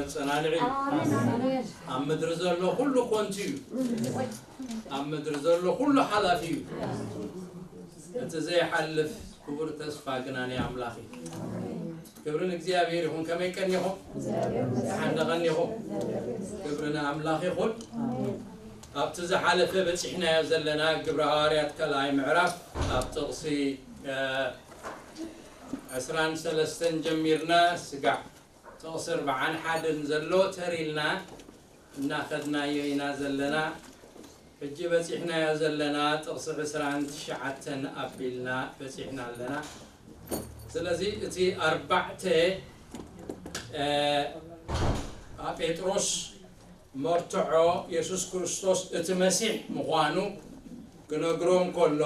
መጸናንዒ እዩ። ኣብ ምድሪ ዘሎ ኩሉ ኮንቱ እዩ። ኣብ ምድሪ ዘሎ ኩሉ ሓላፊ እዩ። እቲ ዘይሓልፍ ክቡር ተስፋ ግና ናይ ኣምላኽ እዩ። ክብሪ ንእግዚኣብሔር ይኹን። ከመይ ቀኒኹም? ደሓን ዶ ቀኒኹም? ክብሪ ንኣምላኽ ይኹን። ኣብቲ ዝሓለፈ በጺሕናዮ ዘለና ግብረ ሃዋርያት ካልኣይ ምዕራፍ ኣብ ጥቕሲ ዕስራን ሰለስተን ጀሚርና ስጋዕ ጥቕሲ ኣርባዓን ሓደን ዘሎ ተሪልና እናኸድናዮ ኢና ዘለና። ሕጂ በጺሕናዮ ዘለና ጥቕሲ ዕስራን ትሽዓተን ኣቢልና በጺሕና ኣለና። ስለዚ እቲ ኣርባዕተ ጴጥሮስ መርትዖ የሱስ ክርስቶስ እቲ መሲሕ ምዃኑ ክነግሮም ከሎ፣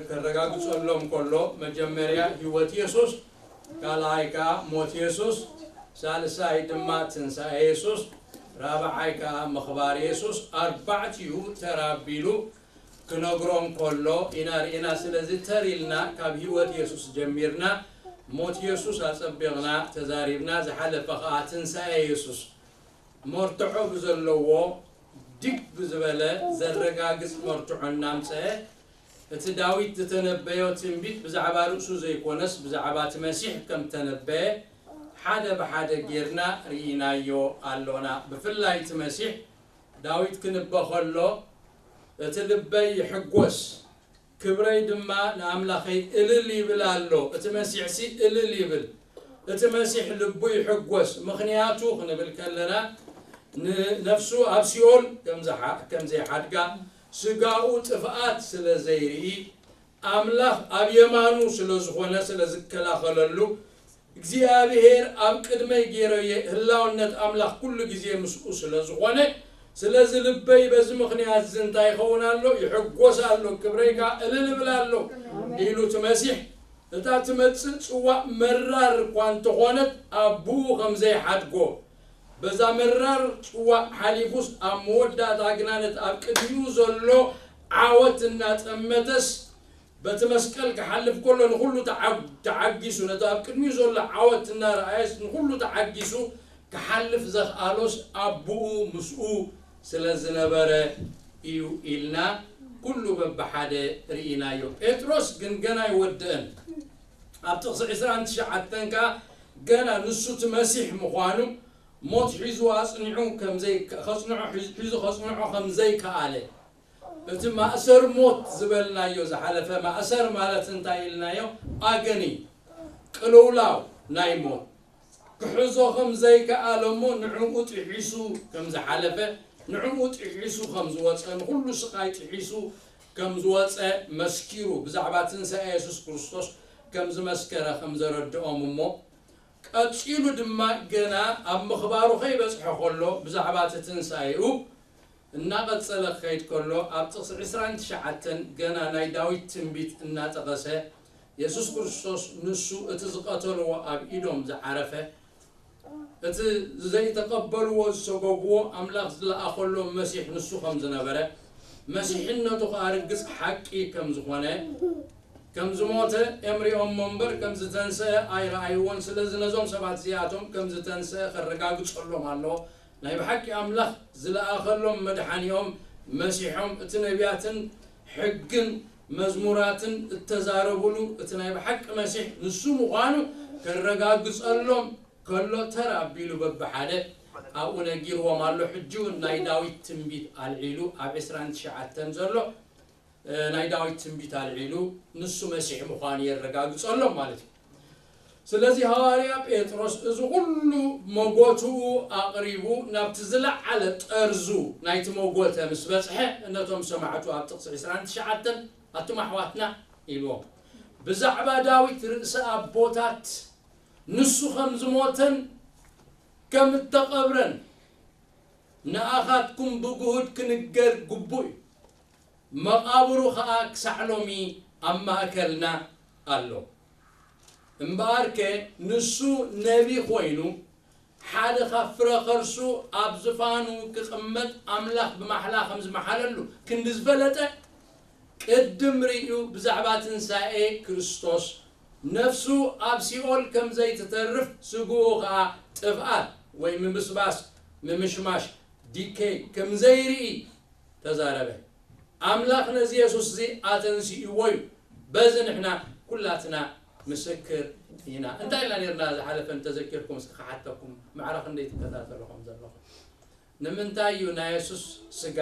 ከረጋግጸሎም ከሎ፣ መጀመርያ ህይወት የሱስ፣ ካልኣይ ከኣ ሞት የሱስ፣ ሳልሳይ ድማ ትንሳኤ የሱስ፣ ራብዓይ ከኣ ምኽባር የሱስ፣ ኣርባዕቲኡ ተራቢሉ ክነግሮም ከሎ ኢና ርኢና። ስለዚ ተሪልና ካብ ህይወት የሱስ ጀሚርና ሞት የሱስ ኣጸቢቕና ተዛሪብና፣ ዝሓለፈ ከኣ ትንሳኤ የሱስ መርትዖ ብዘለዎ ድግ ብዝበለ ዘረጋግጽ መርትዖ እናምጸአ፣ እቲ ዳዊት ዝተነበዮ ትንቢት ብዛዕባ ርእሱ ዘይኮነስ ብዛዕባ እቲ መሲሕ ከም ተነበየ ሓደ ብሓደ ጌርና ርኢናዮ ኣሎና። ብፍላይ እቲ መሲሕ ዳዊት ክንበ ከሎ፣ እቲ ልበይ ይሕጎስ፣ ክብረይ ድማ ንኣምላኸይ እልል ይብል ኣሎ። እቲ መሲሕሲ እልል ይብል። እቲ መሲሕ ልቡ ይሕጎስ። ምኽንያቱ ክንብል ከለና፣ ንነፍሱ ኣብ ሲኦል ከም ዘይሓድጋ፣ ስጋኡ ጥፍኣት ስለ ዘይርኢ፣ ኣምላኽ ኣብ የማኑ ስለ ዝኾነ፣ ስለ ዝከላኸለሉ፣ እግዚኣብሔር ኣብ ቅድመይ ገይረየ፣ ህላውነት ኣምላኽ ኩሉ ግዜ ምስኡ ስለ ዝኾነ፣ ስለዚ ልበይ በዚ ምኽንያት እዚ እንታይ ይኸውን ኣሎ? ይሕጎስ ኣሎ፣ ክብረይ ከኣ እልል እብል ኣሎ ኢሉ እቲ መሲሕ። እታ ትመጽእ ጽዋእ መራር እኳ እንተኾነት፣ ኣቦኡ ከም ዘይሓድጎ፣ በዛ መራር ጽዋእ ሓሊፉስ፣ ኣብ መወዳእታ ግና ነቲ ኣብ ቅድሚኡ ዘሎ ዓወት እናጠመተስ፣ በቲ መስቀል ክሓልፍ ከሎ ንኹሉ ተዓጊሱ፣ ነቲ ኣብ ቅድሚኡ ዘሎ ዓወት እናረኣየስ ንኹሉ ተዓጊሱ ክሓልፍ ዘኽኣሎስ ኣቦኡ ምስኡ ስለ ዝነበረ እዩ ኢልና ኩሉ በብሓደ ርኢናዮ። ጴጥሮስ ግን ገና ኣይወድእን። ኣብ ጥቕሲ ዕስራን ትሽዓተን ከኣ ገና ንሱ እቲ መሲሕ ምዃኑ ሞት ሒዙ ኣጽኒዑ ከም ዘይ-፣ ከጽንዖ፣ ሒዙ ከጽንዖ ከም ዘይከኣለ፣ እቲ ማእሰር ሞት ዝበልናዮ ዝሓለፈ ማእሰር ማለት እንታይ ኢልናዮ? ኣገኒ፣ ቅልውላው ናይ ሞት ክሕዞ ከም ዘይከኣለ እሞ ንዕኡ ጥሒሱ ከም ዝሓለፈ፣ ንዕኡ ጥሒሱ ከም ዝወጸ፣ ንኹሉ ስቓይ ጥሒሱ ከም ዝወጸ መስኪሩ፣ ብዛዕባ ትንሳኤ የሱስ ክርስቶስ ከም ዝመስከረ ከም ዘረድኦም እሞ፣ ቀጺሉ ድማ ገና ኣብ ምኽባሩ ከይበጽሐ ከሎ ብዛዕባ እቲ ትንሳኤኡ እናቐጸለ ክኸይድ ከሎ፣ ኣብ ጥቕሲ ዕስራን ትሽዓተን ገና ናይ ዳዊት ትንቢት እናጠቐሰ፣ የሱስ ክርስቶስ ንሱ እቲ ዝቐተልዎ ኣብ ኢዶም ዝዓረፈ፣ እቲ ዘይተቐበልዎ ዝሰጎግዎ ኣምላኽ ዝለኣኸሎም መሲሕ ንሱ ከም ዝነበረ፣ መሲሕነቱ ከኣ ርግጽ ሓቂ ከም ዝኾነ፣ ከም ዝሞተ ኤምሪኦሞ እምበር ከም ዝተንስአ ኣይረኣይዎን። ስለዚ ነዞም ሰባት እዚኣቶም ከም ዝተንስአ ከረጋግጸሎም ኣለዎ። ናይ ብሓቂ ኣምላኽ ዝለኣኸሎም መድሓኒኦም መሲሖም፣ እቲ ነቢያትን ሕግን መዝሙራትን እተዛረቡሉ እቲ ናይ ብሓቂ መሲሕ ንሱ ምዃኑ ከረጋግጸሎም ከሎ፣ ተራ ኣቢሉ በብሓደ ኣብኡ ነጊርዎም ኣሎ። ሕጂ እውን ናይ ዳዊት ትንቢት ኣልዒሉ፣ ኣብ ዕስራን ትሽዓተን ዘሎ፣ እ፣ ናይ ዳዊት ትንቢት ኣልዒሉ ንሱ መሲሕ ምዃኑ የረጋግጸሎም ማለት እዩ። ስለዚ ሃዋርያ ጴጥሮስ እዚ ኩሉ መጎትኡ ኣቕሪቡ ናብቲ ዝለዓለ ጠርዙ ናይቲ መጎተ ምስ በጽሐ፣ ነቶም ሰማዕቱ ኣብ ጥቕሲ ዕስራን ትሽዓተን፣ ኣቱም ኣሕዋትና ኢልዎም፣ ብዛዕባ ዳዊት ርእሰ ኣቦታት ንሱ ከም ዝሞተን ከም እተቐብረን ንኣኻትኩም ብግሁድ ክንገር ግቡእ እዩ። መቓብሩ ኸኣ ክሳዕ ሎሚ ኣብ ማእከልና ኣሎ። እምበኣርከ ንሱ ነቢ ኾይኑ፣ ሓደ ካብ ፍረ ኸርሱ ኣብ ዝፋኑ ክቕመጥ ኣምላኽ ብማሕላ ከም ዝመሓለሉ ክንዲ ዝፈለጠ፣ ቅድም ርእዩ ብዛዕባ ትንሳኤ ክርስቶስ፣ ነፍሱ ኣብ ሲኦል ከም ዘይትተርፍ፣ ስግኡ ኸኣ ጥፍኣት ወይ ምብስባስ፣ ምምሽማሽ፣ ዲኬይ ከም ዘይርኢ ተዛረበ። ኣምላኽ ነዚ የሱስ እዚ ኣተንሲእዎ እዩ። በዚ ንሕና ኩላትና ምስክር ኢና። እንታይ ኢልና ነርና ዝሓለፈ እንተዘኪርኩም እስኪ ክሓተኩም፣ ማዕረ ክንደይ ትከታተሉ ከም ዘለኹም። ንምንታይ እዩ ናይ የሱስ ስጋ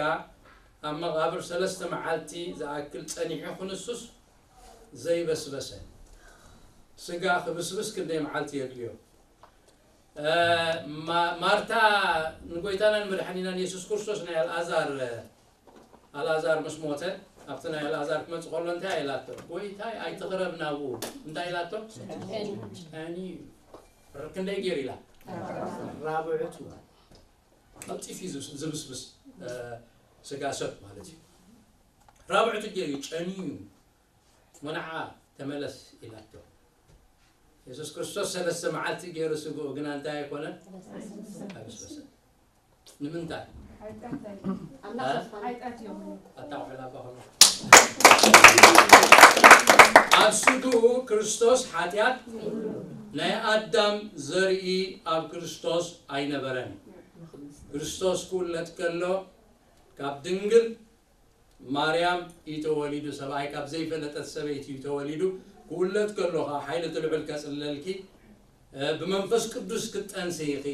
ኣብ መቓብር ሰለስተ መዓልቲ ዝኣክል ጸኒሑ ክንሱስ ዘይበስበሰ? ስጋ ክብስብስ ክንደይ መዓልቲ የድልዮ? እ፣ ማ-፣ ማርታ ንጎይታናን መድሓኒናን የሱስ ክርስቶስ ናይ ኣልኣዛር፣ ኣልኣዛር ምስ ሞተ፣ ኣብቲ ናይ ኣልኣዛር ክመጽእ ከሎ እንታይ ኢላቶ? "ጎይታይ ኣይትቕረብ ናብኡ." እንታይ ኢላቶ? "ጨንዩ እዩ። ክንደይ ገይሩ?" ኢላ። ራብዕቱ። ቀልጢፍ እዩ ዝብስ-፣ ዝብስብስ፣ እ፣ ስጋ ሰብ ማለት እዩ። ራብዕቱ ገይሩ ጨንዩ እዩ። "ወንዓ ተመለስ" ኢላቶ። የሱስ ክርስቶስ ሰለስተ መዓልቲ ገይሩ ስግኡ ግና እንታይ ኣይኮነን? ኣይበስበሰን። ንምንታይ? ሓጢኣት ኣይ-፣ ኣምላኽ እ? ተስፋ ሓጢኣት እዮም። ኣታ ውዕል ኣባ ኾኖ። ኣብ ስግኡ ክርስቶስ ሓጢኣት ናይ ኣዳም ዘርኢ ኣብ ክርስቶስ ኣይነበረን። ክርስቶስ ክውለድ ከሎ ካብ ድንግል ማርያም እዩ ተወሊዱ፣ ሰብኣይ ካብ ዘይፈለጠት ሰበይቲ እዩ ተወሊዱ። ክውለድ ከሎ ኸዓ ሓይሊ እቲ ልዑል ከጽልለልኪ፣ እ፣ ብመንፈስ ቅዱስ ክትጠንሲ ኢኺ።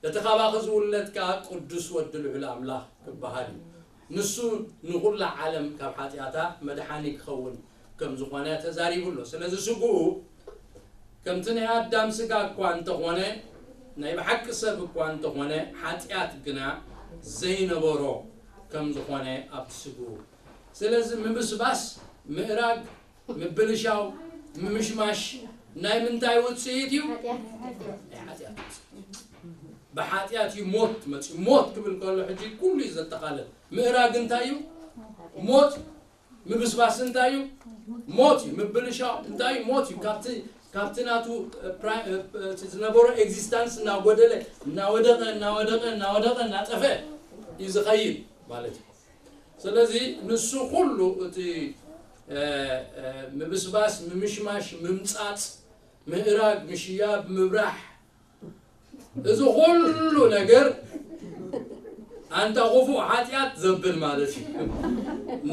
እቲ ካባኺ ዝውለድ ከኣ ቅዱስ ወዲ ልዑል ኣምላኽ ክበሃል እዩ። ንሱ ንኹላ ዓለም ካብ ሓጢኣታ መድሓኒ ክኸውን ከም ዝኾነ ተዛሪቡ ኣሎ። ስለዚ ስግኡ ከምቲ ናይ ኣዳም ስጋ እኳ እንተኾነ፣ ናይ ብሓቂ ሰብ እኳ እንተኾነ፣ ሓጢኣት ግና ዘይነበሮ ከም ዝኾነ ኣብቲ ስግኡ። ስለዚ ምብስባስ፣ ምእራግ፣ ምብልሻው፣ ምምሽማሽ ናይ ምንታይ ውጽኢት እዩ? ሓጢኣት። ናይ ሓጢኣት ውጽኢት። ብሓጢኣት እዩ ሞት መጽዩ። ሞት ክብል ከሎ ሕጂ ኩሉ እዩ ዘጠቓልል። ምእራግ እንታይ እዩ? ሞት። ምብስባስ እንታይ እዩ? ሞት እዩ። ምብልሻው እንታይ እዩ? ሞት እዩ። ካብቲ፣ ካብቲ ናቱ፣ እ፣ ፕራ-፣ እ፣ እ፣ እቲ ዝነበሮ ኤግዚስታንስ እናጎደለ፣ እናወደቐ፣ እናወደቐ፣ እናወደቐ፣ እናጠፍአ እዩ ዝኸይድ ማለት እዩ። ስለዚ ንሱ ኩሉ እቲ፣ እ፣ እ፣ ምብስባስ፣ ምምሽማሽ፣ ምምጻጽ፣ ምእራግ፣ ምሽያብ፣ ምብራሕ፣ እዚ ኩሉ ነገር ኣንታ ክፉእ ሓጢኣት ዘብል ማለት እዩ።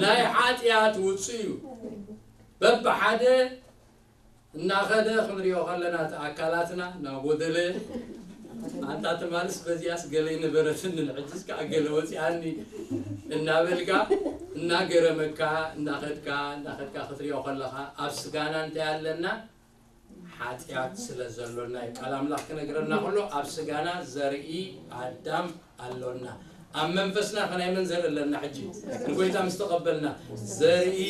ናይ ሓጢኣት ውጽእ እዩ። በብሓደ እናኸደ ክንሪኦ ከለና እቲ ኣካላትና እናጎደለ፣ ኣንታ ትማልስ በዚኣስ ገለ ይነበረትኒ፣ ሕጅስ ከኣ ገለ ወጺኣኒ እናበልካ፣ እናገረመካ፣ እናኸድካ፣ እናኸድካ ክትሪኦ ከለኻ፣ ኣብ ስጋና እንታይ ኣለና? ሓጢኣት ስለ ዘሎና እዩ። ቃል ኣምላኽ ክነግረና ከሎ ኣብ ስጋና ዘርኢ ኣዳም ኣሎና። ኣብ መንፈስና ከ ናይ መን ዘርኢ ኣለና? ሕጂ ንጎይታ ምስ ተቐበልና ዘርኢ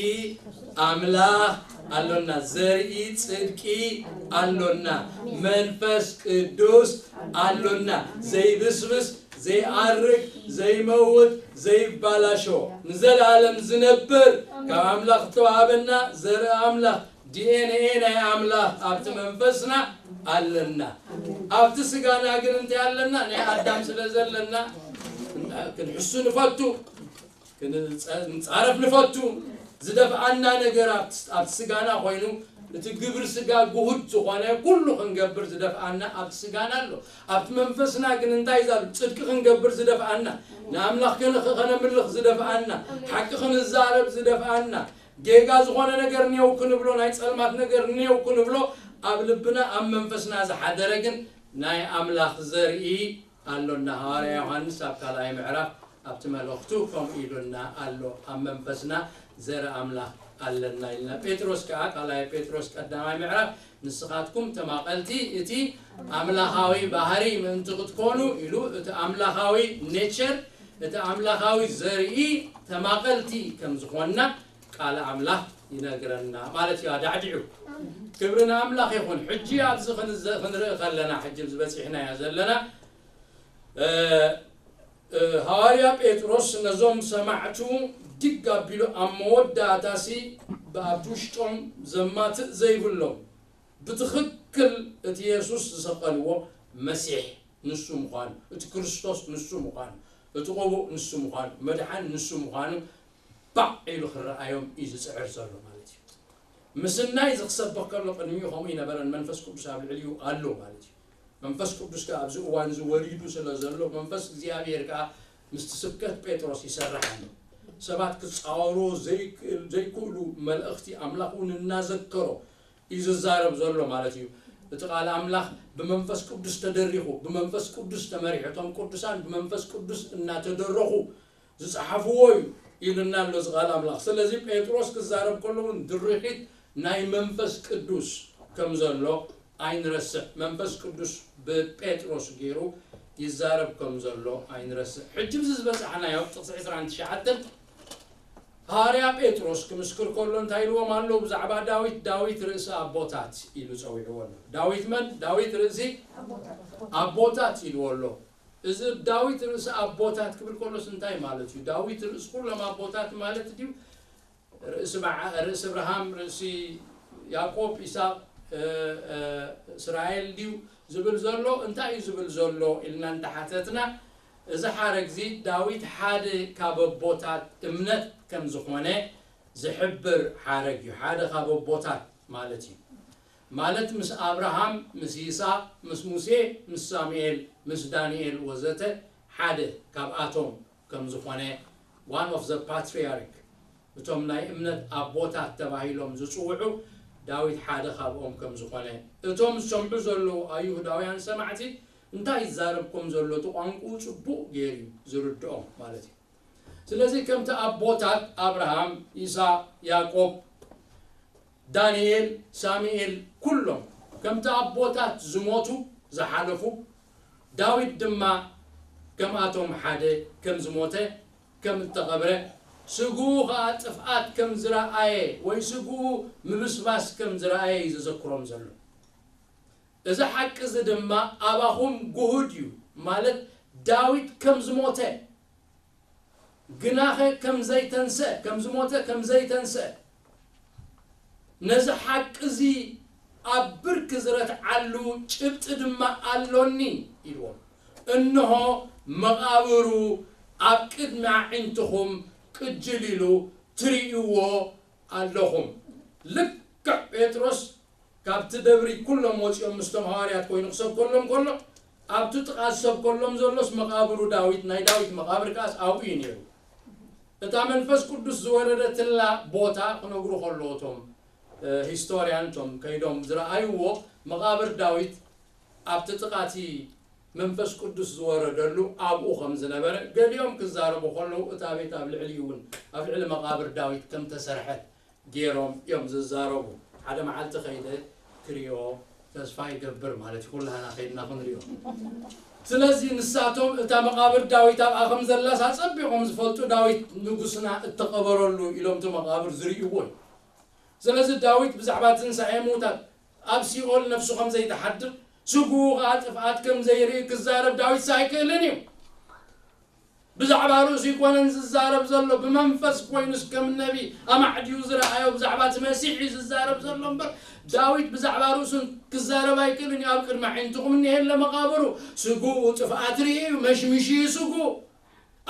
ኣምላኽ ኣሎና። ዘርኢ ጽድቂ ኣሎና። መንፈስ ቅዱስ ኣሎና። ዘይብስብስ፣ ዘይኣርግ፣ ዘይመውት፣ ዘይባላሾ፣ ንዘለኣለም ዝነብር ካብ ኣምላኽ ዝተዋሃበና ዘርኢ ኣምላኽ ዲ ኤን ኤ ናይ ኣምላኽ ኣብቲ መንፈስና ኣለና። ኣብቲ ስጋና ግን እንታይ ኣለና? ናይ ኣዳም ስለ ዘለና ክንሕሱ ንፈቱ፣ ክንጸ-፣ ክንጻረፍ ንፈቱ። ዝደፍኣና ነገር ኣብቲ፣ ኣብቲ ስጋና ኮይኑ፣ እቲ ግብሪ ስጋ ግሁድ ዝኾነ ኩሉ ክንገብር ዝደፍኣና ኣብቲ ስጋና ኣሎ። ኣብቲ መንፈስና ግን እንታይ እዩ ዘሎ? ጽድቂ ክንገብር ዝደፍኣና፣ ንኣምላኽ ከነ-፣ ከነምልኽ ዝደፍኣና፣ ሓቂ ክንዛረብ ዝደፍኣና፣ ጌጋ ዝኾነ ነገር ኔው ክንብሎ፣ ናይ ጸልማት ነገር ኔው ክንብሎ፣ ኣብ ልብና፣ ኣብ መንፈስና ዝሓደረ ግን ናይ ኣምላኽ ዘርኢ ኣሎና። ሃዋርያ ዮሃንስ ኣብ ካልኣይ ምዕራፍ ኣብቲ መልእኽቱ ከምኡ ኢሉና ኣሎ፣ ኣብ መንፈስና ዘርኢ ኣምላኽ ኣለና ኢልና። ጴጥሮስ ከኣ፣ ካልኣይ ጴጥሮስ ቀዳማይ ምዕራፍ፣ ንስኻትኩም ተማቐልቲ እቲ ኣምላኻዊ ባህሪ ምእንቲ ክትኮኑ ኢሉ፣ እቲ ኣምላኻዊ ኔቸር፣ እቲ ኣምላኻዊ ዘርኢ ተማቐልቲ ከም ዝኾንና ቃል ኣምላኽ ይነግረና ማለት እዩ። ኣዳዕዲዑ ክብሪ ንኣምላኽ ይኹን። ሕጂ ኣብዚ ክንዘ-፣ ክንርኢ ከለና፣ ሕጂ ኣብዚ በጺሕናዮ ዘለና፣ እ፣ እ፣ ሃዋርያ ጴጥሮስ ነዞም ሰማዕቱ ድግ ኣቢሉ ኣብ መወዳእታሲ ብኣብ ውሽጦም ዘማትእ ዘይብሎም ብትኽክል እቲ የሱስ ዝሰቐልዎ መሲሕ ንሱ ምዃኑ፣ እቲ ክርስቶስ ንሱ ምዃኑ፣ እቲ ቅቡእ ንሱ ምዃኑ፣ መድሓን ንሱ ምዃኑ ባዕ ኢሉ ክረኣዮም እዩ ዝጽዕር ዘሎ ማለት እዩ። ምስናይ እዚ ክሰብኽ ከሎ ቅድሚኡ ከምኡ ይነበረን መንፈስ ቅዱስ ኣብ ልዕሊኡ ኣሎ ማለት እዩ። መንፈስ ቅዱስ ከኣ ኣብዚ እዋን እዚ ወሪዱ ስለ ዘሎ፣ መንፈስ እግዚኣብሔር ከኣ ምስቲ ስብከት ጴጥሮስ ይሰርሕ ኣሎ። ሰባት ክጻወርዎ ዘይክእል-፣ ዘይክእሉ መልእኽቲ ኣምላኽ እውን እናዘከሮ እዩ ዝዛረብ ዘሎ ማለት እዩ። እቲ ቃል ኣምላኽ ብመንፈስ ቅዱስ ተደሪኹ፣ ብመንፈስ ቅዱስ ተመሪሑ፣ እቶም ቅዱሳን ብመንፈስ ቅዱስ እናተደረኹ ዝጸሓፍዎ እዩ ኢሉና ኣሎ እዚ ቃል ኣምላኽ። ስለዚ ጴጥሮስ ክዛረብ ከሎ እውን ድርኺት ናይ መንፈስ ቅዱስ ከም ዘሎ ኣይንረስዕ። መንፈስ ቅዱስ ብጴጥሮስ ገይሩ ይዛረብ ከም ዘሎ ኣይንረስዕ። ሕጂ እዚ ዝበጻሕናዮ ጥቕሲ ዕስራን ትሽዓተን፣ ሃዋርያ ጴጥሮስ ክምስክር ከሎ እንታይ ኢልዎም ኣሎ? ብዛዕባ ዳዊት፣ ዳዊት ርእሲ ኣቦታት ኢሉ ጸዊዕዎ ኣሎ። ዳዊት መን? ዳዊት ርእሲ ኣቦታት ኢልዎ ኣሎ። እዚ ዳዊት ርእሲ ኣቦታት ክብል ከሎስ እንታይ ማለት እዩ? ዳዊት ርእሲ ኩሎም ኣቦታት ማለት ድዩ? ርእሲ በዓ-፣ ርእሲ እብርሃም፣ ርእሲ ያዕቆብ፣ ኢሳቅ፣ እ፣ እ፣ እስራኤል ድዩ ዝብል ዘሎ? እንታይ እዩ ዝብል ዘሎ ኢልና እንተሓተትና፣ እዚ ሓረግ እዚ ዳዊት ሓደ ካብ ኣቦታት እምነት ከም ዝኾነ ዝሕብር ሓረግ እዩ። ሓደ ካብ ኣቦታት ማለት እዩ። ማለት ምስ ኣብርሃም፣ ምስ ይስሐቅ፣ ምስ ሙሴ፣ ምስ ሳሙኤል፣ ምስ ዳንኤል ወዘተ ሓደ ካብኣቶም ከም ዝኾነ፣ one of the patriarch፣ እቶም ናይ እምነት ኣቦታት ተባሂሎም ዝጽውዑ ዳዊት ሓደ ካብኦም ከም ዝኾነ፣ እቶም ዝሰምዑ ዘለዉ ኣይሁዳውያን ሰማዕቲ እንታይ ይዛረብ ከም ዘሎ እቲ ቋንቋኡ ጽቡቕ ገይሩ እዩ ዝርድኦም ማለት እዩ። ስለዚ ከምቲ ኣቦታት ኣብርሃም፣ ይስሐቅ፣ ያዕቆብ፣ ዳንኤል፣ ሳሙኤል፣ ኩሎም ከምቲ ኣቦታት ዝሞቱ ዝሓለፉ፣ ዳዊት ድማ ከምኣቶም ሓደ ከም ዝሞተ፣ ከም እተቐብረ፣ ስግኡ ኸኣ ጥፍኣት ከም ዝረኣየ ወይ ስግኡ ምብስባስ ከም ዝረኣየ እዩ ዘዘክሮም ዘሎ። እዚ ሓቂ እዚ ድማ ኣባኹም ግሁድ እዩ፣ ማለት ዳዊት ከም ዝሞተ፣ ግናኸ ከም ዘይተንስአ፣ ከም ዝሞተ ከም ዘይተንስአ፣ ነዚ ሓቂ እዚ ኣብ ብርኪ ዝረትዓሉ ጭብጢ ድማ ኣሎኒ ኢልዎም። እንሆ መቓብሩ ኣብ ቅድሚ ኣዒንትኹም ቅጅል ኢሉ ትርእይዎ ኣለኹም። ልክዕ ጴጥሮስ ካብቲ ደብሪ ኩሎም ወጺኦም ምስቶም ሃዋርያት ኮይኑ ክሰብከሎም ከሎ፣ ኣብቲ ጥቓ ዝሰብከሎም ዘሎስ መቓብሩ ዳዊት፣ ናይ ዳዊት መቓብር ከኣስ ኣብኡ እዩ ነይሩ። እታ መንፈስ ቅዱስ ዝወረደትላ ቦታ ክነግሩ ከለዉ እቶም፣ እ፣ ሂስቶርያን እቶም ከይዶም ዝረኣይዎ መቓብር ዳዊት ኣብቲ ጥቓ እቲ መንፈስ ቅዱስ ዝወረደሉ ኣብኡ ከም ዝነበረ፣ ገሊኦም ክዛረቡ ከለዉ እታ ቤት ኣብ ልዕሊኡ እውን ኣብ ልዕሊ መቓብር ዳዊት ከም ተሰርሐት ገይሮም እዮም ዝዛረቡ። ሓደ መዓልቲ ከይደ ክሪኦ ተስፋ ይገብር ማለት እዩ። ኩላህና ከይድና ክንሪኦ። ስለዚ ንሳቶም እታ መቓብር ዳዊት ኣብኣ ከም ዘላስ ኣጸቢቖም ዝፈልጡ፣ ዳዊት ንጉስና እተቐበረሉ ኢሎም እቲ መቓብር ዝርእይዎ እዩ። ስለዚ ዳዊት ብዛዕባ ትንሳኤ ምዉታት ኣብ ሲኦል ነፍሱ ከም ዘይትሓድር፣ ስግኡ ኸኣ ጥፍኣት ከም ዘይርኢ ክዛረብ ዳዊትስ ኣይክእልን እዩ። ብዛዕባ ርእሱ ኣይኮነን ዝዛረብ ዘሎ፣ ብመንፈስ ኮይኑስ ከም ነቢ ኣማዕድዩ ዝረኣዮ ብዛዕባ እቲ መሲሕ እዩ ዝዛረብ ዘሎ እምበር፣ ዳዊት ብዛዕባ ርእሱ ክዛረብ ኣይክእልን እዩ። ኣብ ቅድሚ ኣዒንትኹም እኒሄ ኣሎ መቓብሩ። ስግኡ ጥፍኣት ርኢ እዩ፣ መሽሚሽ እዩ ስግኡ።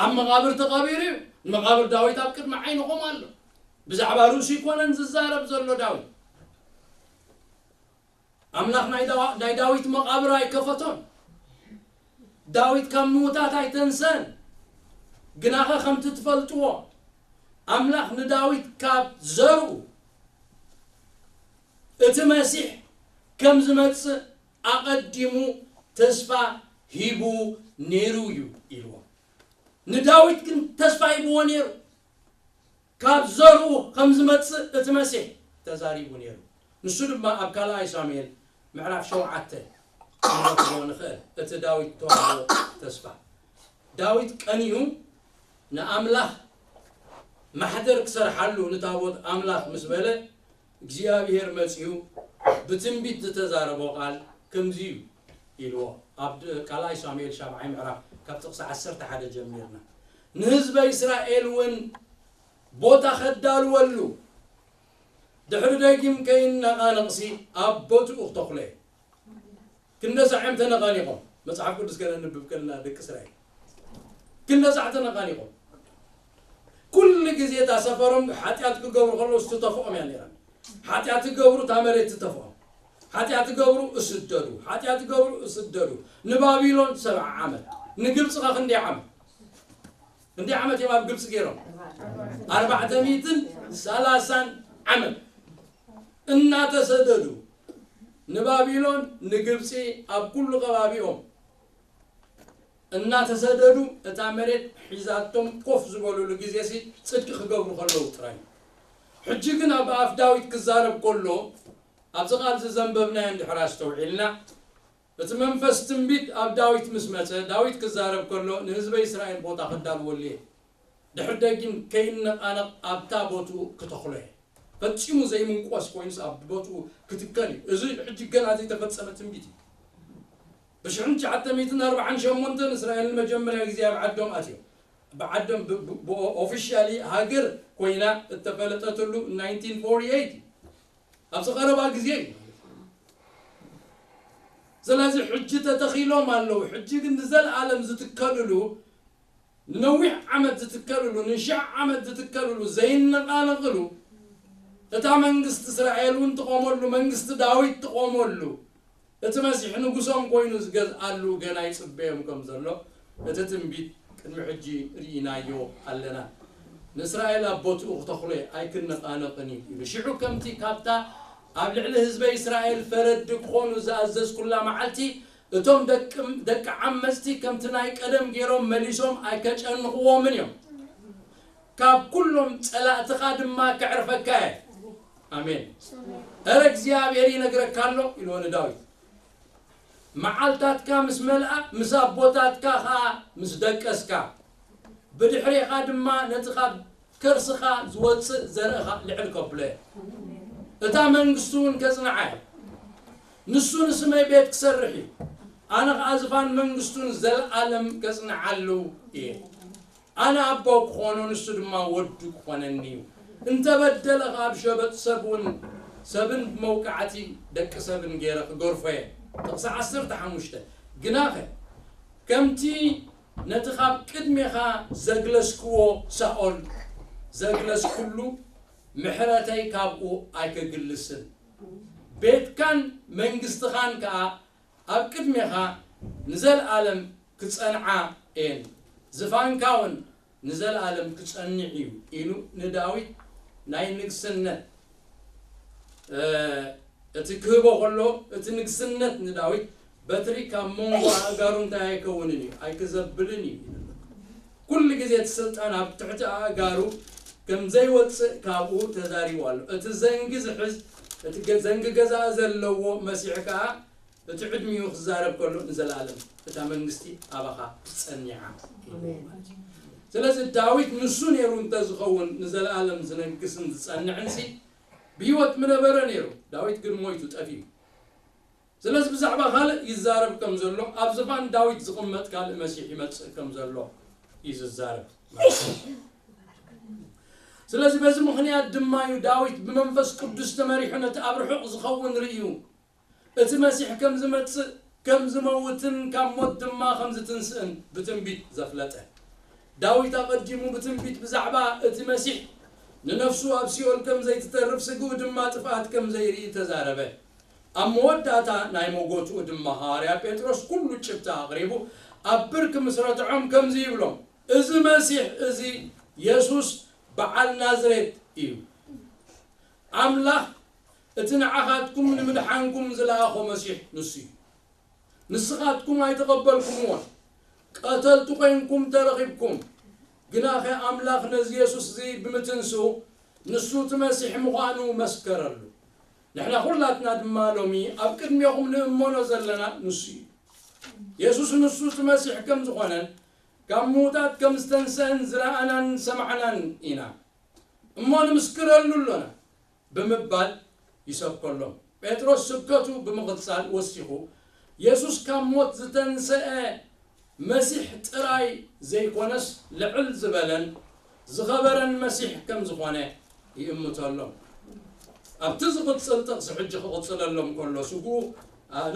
ኣብ መቓብር ተቐቢሩ እዩ። መቓብር ዳዊት ኣብ ቅድሚ ዓይንኹም ኣሎ። ብዛዕባ ርእሱ ኣይኮነን ዝዛረብ ዘሎ ዳዊት። ኣምላኽ ናይ ዳዋ-፣ ናይ ዳዊት መቓብር ኣይከፈቶን። ዳዊት ካብ ምዉታት ኣይተንሰን። ግናኸ ከምቲ ትፈልጥዎ፣ ኣምላኽ ንዳዊት ካብ ዘርኡ እቲ መሲሕ ከም ዝመጽእ ኣቐዲሙ ተስፋ ሂቡ ነይሩ እዩ ኢልዎ። ንዳዊት ግን ተስፋ ሂብዎ ነይሩ። ካብ ዘርኡ ከም ዝመጽእ እቲ መሲሕ ተዛሪቡ ነይሩ። ንሱ ድማ ኣብ ካልኣይ ሳሙኤል ምዕራፍ ሸውዓተ ክንረኽቦ ንኽእል፣ እቲ ዳዊት ተዋህቦ ተስፋ። ዳዊት ቀኒኡ ንኣምላኽ ማሕደር ክሰርሓሉ ንታቦት ኣምላኽ ምስ በለ፣ እግዚኣብሄር መጺኡ ብትንቢት ዝተዛረቦ ቃል ከምዚ እዩ ኢልዎ። ኣብ ድ-፣ ካልኣይ ሳሙኤል ሻብዓይ ምዕራፍ ካብ ጥቕሲ ዓሰርተ ሓደ ጀሚርና፣ ንህዝበ እስራኤል እውን ቦታ ኸዳልወሉ፣ ድሕሪ ደጊም ከይነቓነቕሲ ኣብ ቦትኡ ክተኽሎ እየ። ክንደሳዕ እዮም ተነቓኒቖም። መጽሓፍ ቅዱስ ከነንብብ ከለና ደቂ እስራኤል ክንደሳዕ ተነቓኒቖም። ኩሉ ግዜ እታ ሰፈሮም ሓጢኣት ክገብሩ ከለዉ ትተፍኦም እያ ነይራ። ሓጢኣት ክገብሩ እታ መሬት ትተፍኦም። ሓጢኣት ትገብሩ እስደዱ፣ ሓጢኣት ትገብሩ እስደዱ። ንባቢሎን ሰብዓ ዓመት፣ ንግብፂ ኸ ክንደይ ዓመት? ክንደይ ዓመት እዮም ኣብ ግብፂ ገይሮም? ኣርባዕተ ሚእትን ሰላሳን ዓመት እናተሰደዱ ንባቢሎን ንግብፂ ኣብ ኩሉ ከባቢኦም እናተሰደዱ እታ መሬት ሒዛቶም ኮፍ ዝበሉሉ ግዜሲ ጽድቂ ክገብሩ ከለዉ ጥራይ። ሕጂ ግን ኣብ ኣፍ ዳዊት ክዛረብ ከሎ ኣብዚ ቃል ዝዘንበብናዮ እንድሕር ኣስተውዒልና እቲ መንፈስ ትንቢት ኣብ ዳዊት ምስ መጸ ዳዊት ክዛረብ ከሎ ንህዝበ እስራኤል ቦታ ከዳልወሉ እየ። ድሕር ደጊም ከይነቓነቕ ኣብታ ቦትኡ ክተኽሎ እየ። ፈጺሙ ዘይምንቆስ ኮይኑስ ኣብ ቦትኡ ክትከል እዩ። እዚ ሕጂ ገና ዘይተፈጸመ ትንቢት እዩ። ብሽሕን ትሽዓተ ሚእትን ኣርባዓን ሸሞንተን እስራኤል ንመጀመርያ ግዜ ኣብ ዓዶም ኣትዮም። ብዓዶም ብ- ብ- ብኦፊሻሊ ሃገር ኮይና እተፈለጠትሉ ናይንቲን ፎርቲ ኤይት እዩ። ኣብዚ ቀረባ ግዜ እዩ። ስለዚ ሕጂ ተተኺሎም ኣለዉ። ሕጂ ግን ንዘለኣለም ዝትከልሉ ንነዊሕ ዓመት ዝትከልሉ ንሽሕ ዓመት ዝትከልሉ ዘይነቓነቕሉ እታ መንግስቲ እስራኤል እውን ትቖመሉ መንግስቲ ዳዊት ትቖመሉ እቲ መሲሕ ንጉሶም ኮይኑ ዝገዝኣሉ ገና ይጽበዮም ከም ዘሎ እቲ ትንቢት ቅድሚ ሕጂ ርኢናዮ ኣለና። ንእስራኤል ኣብ ቦትኡ ክተኽሎ ኣይክነቓነቕን እዩ ኢሉ። ሽዑ ከምቲ ካብታ ኣብ ልዕሊ ህዝበ እስራኤል ፈረድቲ ክኾኑ ዝኣዘዝኩላ መዓልቲ እቶም ደቂ ደቂ ዓመጽቲ ከምቲ ናይ ቀደም ገይሮም መሊሶም ኣይከጨንቕዎምን እዮም። ካብ ኩሎም ጸላእትኻ ድማ ከዕርፈካ እየ። ኣሜን። እረ እግዚኣብሔር ይነግረካ ኣሎ ኢልዎ ንዳዊት። መዓልታትካ ምስ መልኣ ምስ ኣቦታትካ ኸኣ ምስ ደቀስካ ብድሕሬኻ ድማ ነቲ ካብ ከርስኻ ዝወጽእ ዘርእኻ ልዕል ከብሎ እየ። እታ መንግስቱ እውን ከጽንዓ እየ። ንሱ ንስመይ ቤት ክሰርሕ እዩ። ኣነ ኸኣ ዝፋን መንግስቱን ዘለኣለም ከጽንዓሉ እየ። ኣነ ኣቦ ክኾኖ ንሱ ድማ ወዱ ክኾነኒ እዩ። እንተበደለ ኸኣ ብሸበጥ ሰብ እውን ሰብን ብመውቃዕቲ ደቂ ሰብን ገይረ ክገርፎ እየ። ጥቕሲ ዓሰርተ ሓሙሽተ ግናኸ ከምቲ ነቲ ካብ ቅድሜኻ ዘግለስክዎ ሳኦል ዘግለስኩሉ ምሕረተይ ካብኡ ኣይከግልስን። ቤትካን መንግስትኻን ከኣ ኣብ ቅድሜኻ ንዘለኣለም ክጸንዓ እየን። ዝፋንካ እውን ንዘለኣለም ክጸንዕ እዩ ኢሉ ንዳዊት ናይ ንግስነት እቲ ክህቦ ከሎ እቲ ንግስነት ንዳዊት በትሪ ካብ መንጎ ኣእጋሩ እንታይ ኣይከውንን እዩ ኣይክዘብልን እዩ። ኩሉ ግዜ እቲ ስልጣን ኣብ ትሕቲ ኣእጋሩ ከም ዘይወፅእ ካብኡ ተዛሪቡ ኣሎ። እቲ ዘንጊ ዝሕዝ እቲ ዘንጊ ገዛ ዘለዎ መሲሕ ከዓ እቲ ዕድሚኡ ክዛረብ ከሎ ንዘለኣለም እታ መንግስቲ ኣባኻ ትጸኒዓ። ስለዚ ዳዊት ንሱ ነይሩ እንተዝኸውን ንዘለኣለም ዝነግስን ዝጸንዕን ሲ ብህይወት ምነበረ ነይሩ። ዳዊት ግን ሞይቱ ጠፊኡ። ስለዚ ብዛዕባ ካልእ ይዛረብ ከም ዘሎ ኣብ ዝፋን ዳዊት ዝቕመጥ ካልእ መሲሕ ይመጽእ ከም ዘሎ እዩ ዝዛረብ። ስለዚ በዚ ምኽንያት ድማ እዩ ዳዊት ብመንፈስ ቅዱስ ተመሪሑ ነቲ ኣብ ርሑቕ ዝኸውን ርእዩ እቲ መሲሕ ከም ዝመጽእ ከም ዝመውትን ካብ ሞት ድማ ከም ዝትንስእን ብትንቢት ዘፍለጠ። ዳዊት ኣቐዲሙ ብትንቢት ብዛዕባ እቲ መሲሕ ንነፍሱ ኣብ ሲኦል ከም ዘይትተርፍ ስግኡ ድማ ጥፍኣት ከም ዘይርኢ ተዛረበ። ኣብ መወዳእታ ናይ መጎትኡ ድማ ሃዋርያ ጴጥሮስ ኩሉ ጭብቲ ኣቕሪቡ ኣብ ብርኪ ምስ ረትዖም ከምዚ ይብሎም፣ እዚ መሲሕ እዚ የሱስ በዓል ናዝሬት እዩ። ኣምላኽ እቲ ንዓኻትኩም ንምድሓንኩም ዝለኣኾ መሲሕ ንሱ እዩ። ንስኻትኩም ኣይተቐበልኩምዎን፣ ቀተልቲ ኮይንኩም ተረኺብኩም። ግናኸ ኣምላኽ ነዚ የሱስ እዚ ብምትንስኡ ንሱ እቲ መሲሕ ምዃኑ መስከረሉ። ንሕና ኩላትና ድማ ሎሚ ኣብ ቅድሜኹም ንእመኖ ዘለና ንሱ እዩ። የሱስ ንሱ እቲ መሲሕ ከም ዝኾነን ካብ ምዉታት ከም ዝተንስአን ዝረኣናን ዝሰማዕናን ኢና እሞ ንምስክረሉ ኣሎና ብምባል ይሰብከሎም። ጴጥሮስ ስብከቱ ብምቕጻል ወሲኹ የሱስ ካብ ሞት ዝተንስአ መሲሕ ጥራይ ዘይኮነስ ልዕል ዝበለን ዝኸበረን መሲሕ ከም ዝኾነ ይእምተሎም። ኣብቲ ዝቕጽል ጥቕሲ ሕጂ ክቕጽለሎም ከሎ ስግኡ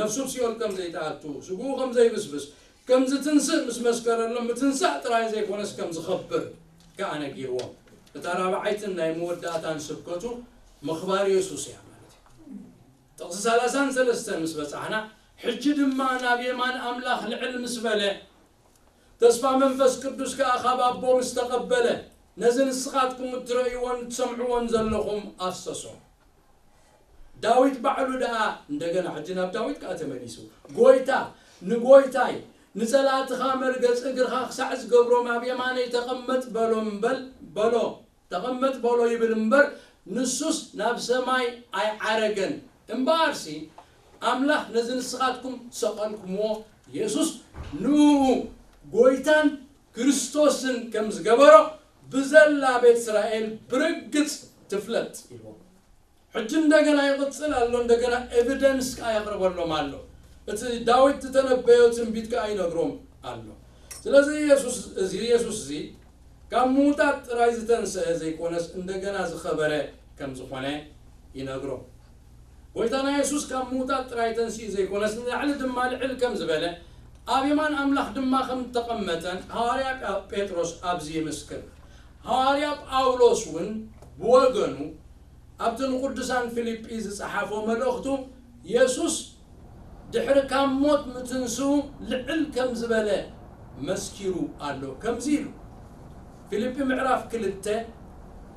ነፍሱ ኣብ ሲኦል ከም ዘይትኣቱ ስግኡ ከም ዘይብስብስ ከም ዝትንስእ ምስ መስከረሎም ምትንሳእ ጥራይ ዘይኮነስ ከም ዝኸብር ከኣ ነጊርዎም። እታ ራብዓይትን ናይ መወዳእታን ስብከቱ ምኽባር የሱስ እያ ማለት እዩ። እታ ጥቕሲ ሰላሳን ሰለስተን ምስ በጻሕና፣ ሕጂ ድማ ናብ የማን ኣምላኽ ልዕል ምስ በለ፣ ተስፋ መንፈስ ቅዱስ ከኣ ካብ ኣቦ ምስ ተቐበለ፣ ነዚ ንስኻትኩም እትርእይዎን እትሰምዕዎን ዘለኹም ኣፍሰሶ። ዳዊት ባዕሉ ደኣ እንደገና፣ ሕጂ ናብ ዳዊት ከኣ ተመሊሱ፣ ጎይታ ንጎይታይ፣ ንጸላእትኻ መርገጽ እግርኻ ክሳዕ ዝገብሮም ኣብ የማነይ ተቐመጥ በሎ እምበል፣ በሎ፣ ተቐመጥ በሎ ይብል እምበር፣ ንሱስ ናብ ሰማይ ኣይዓረገን። እምበኣርሲ ኣምላኽ ነዚ ንስኻትኩም ሰቐልኩምዎ የሱስ ንእኡ ጎይታን ክርስቶስን ከም ዝገበሮ ብዘላ ቤት እስራኤል ብርግጽ ትፍለጥ ኢልዎ። ሕጂ እንደገና ይቕጽል ኣሎ፣ እንደገና ኤቪደንስ ከኣ የቕርበሎም ኣሎ። እቲ ዳዊት ዝተነበዮ ትንቢት ከኣ ይነግሮም ኣሎ። ስለዚ የሱስ፣ እዚ የሱስ እዚ ካብ ምዉታት ጥራይ ዝተንስአ ዘይኮነስ እንደገና ዝኸበረ ከም ዝኾነ ይነግሮም። ጎይታና የሱስ ካብ ምዉታት ጥራይ ተንሲኡ ዘይኮነስ ንላዕሊ ድማ ልዕል ከም ዝበለ ኣብ የማን ኣምላኽ ድማ ከም እተቐመጠን ሃዋርያ ጳ-፣ ጴጥሮስ ኣብዚ ይምስክር። ሃዋርያ ጳውሎስ እውን ብወገኑ ኣብቲ ንቅዱሳን ፊልጲ ዝጸሓፎ መልእኽቱ የሱስ ድሕሪ ካብ ሞት ምትንስኡ ልዕል ከም ዝበለ መስኪሩ ኣሎ። ከምዚ ኢሉ ፊልጲ ምዕራፍ ክልተ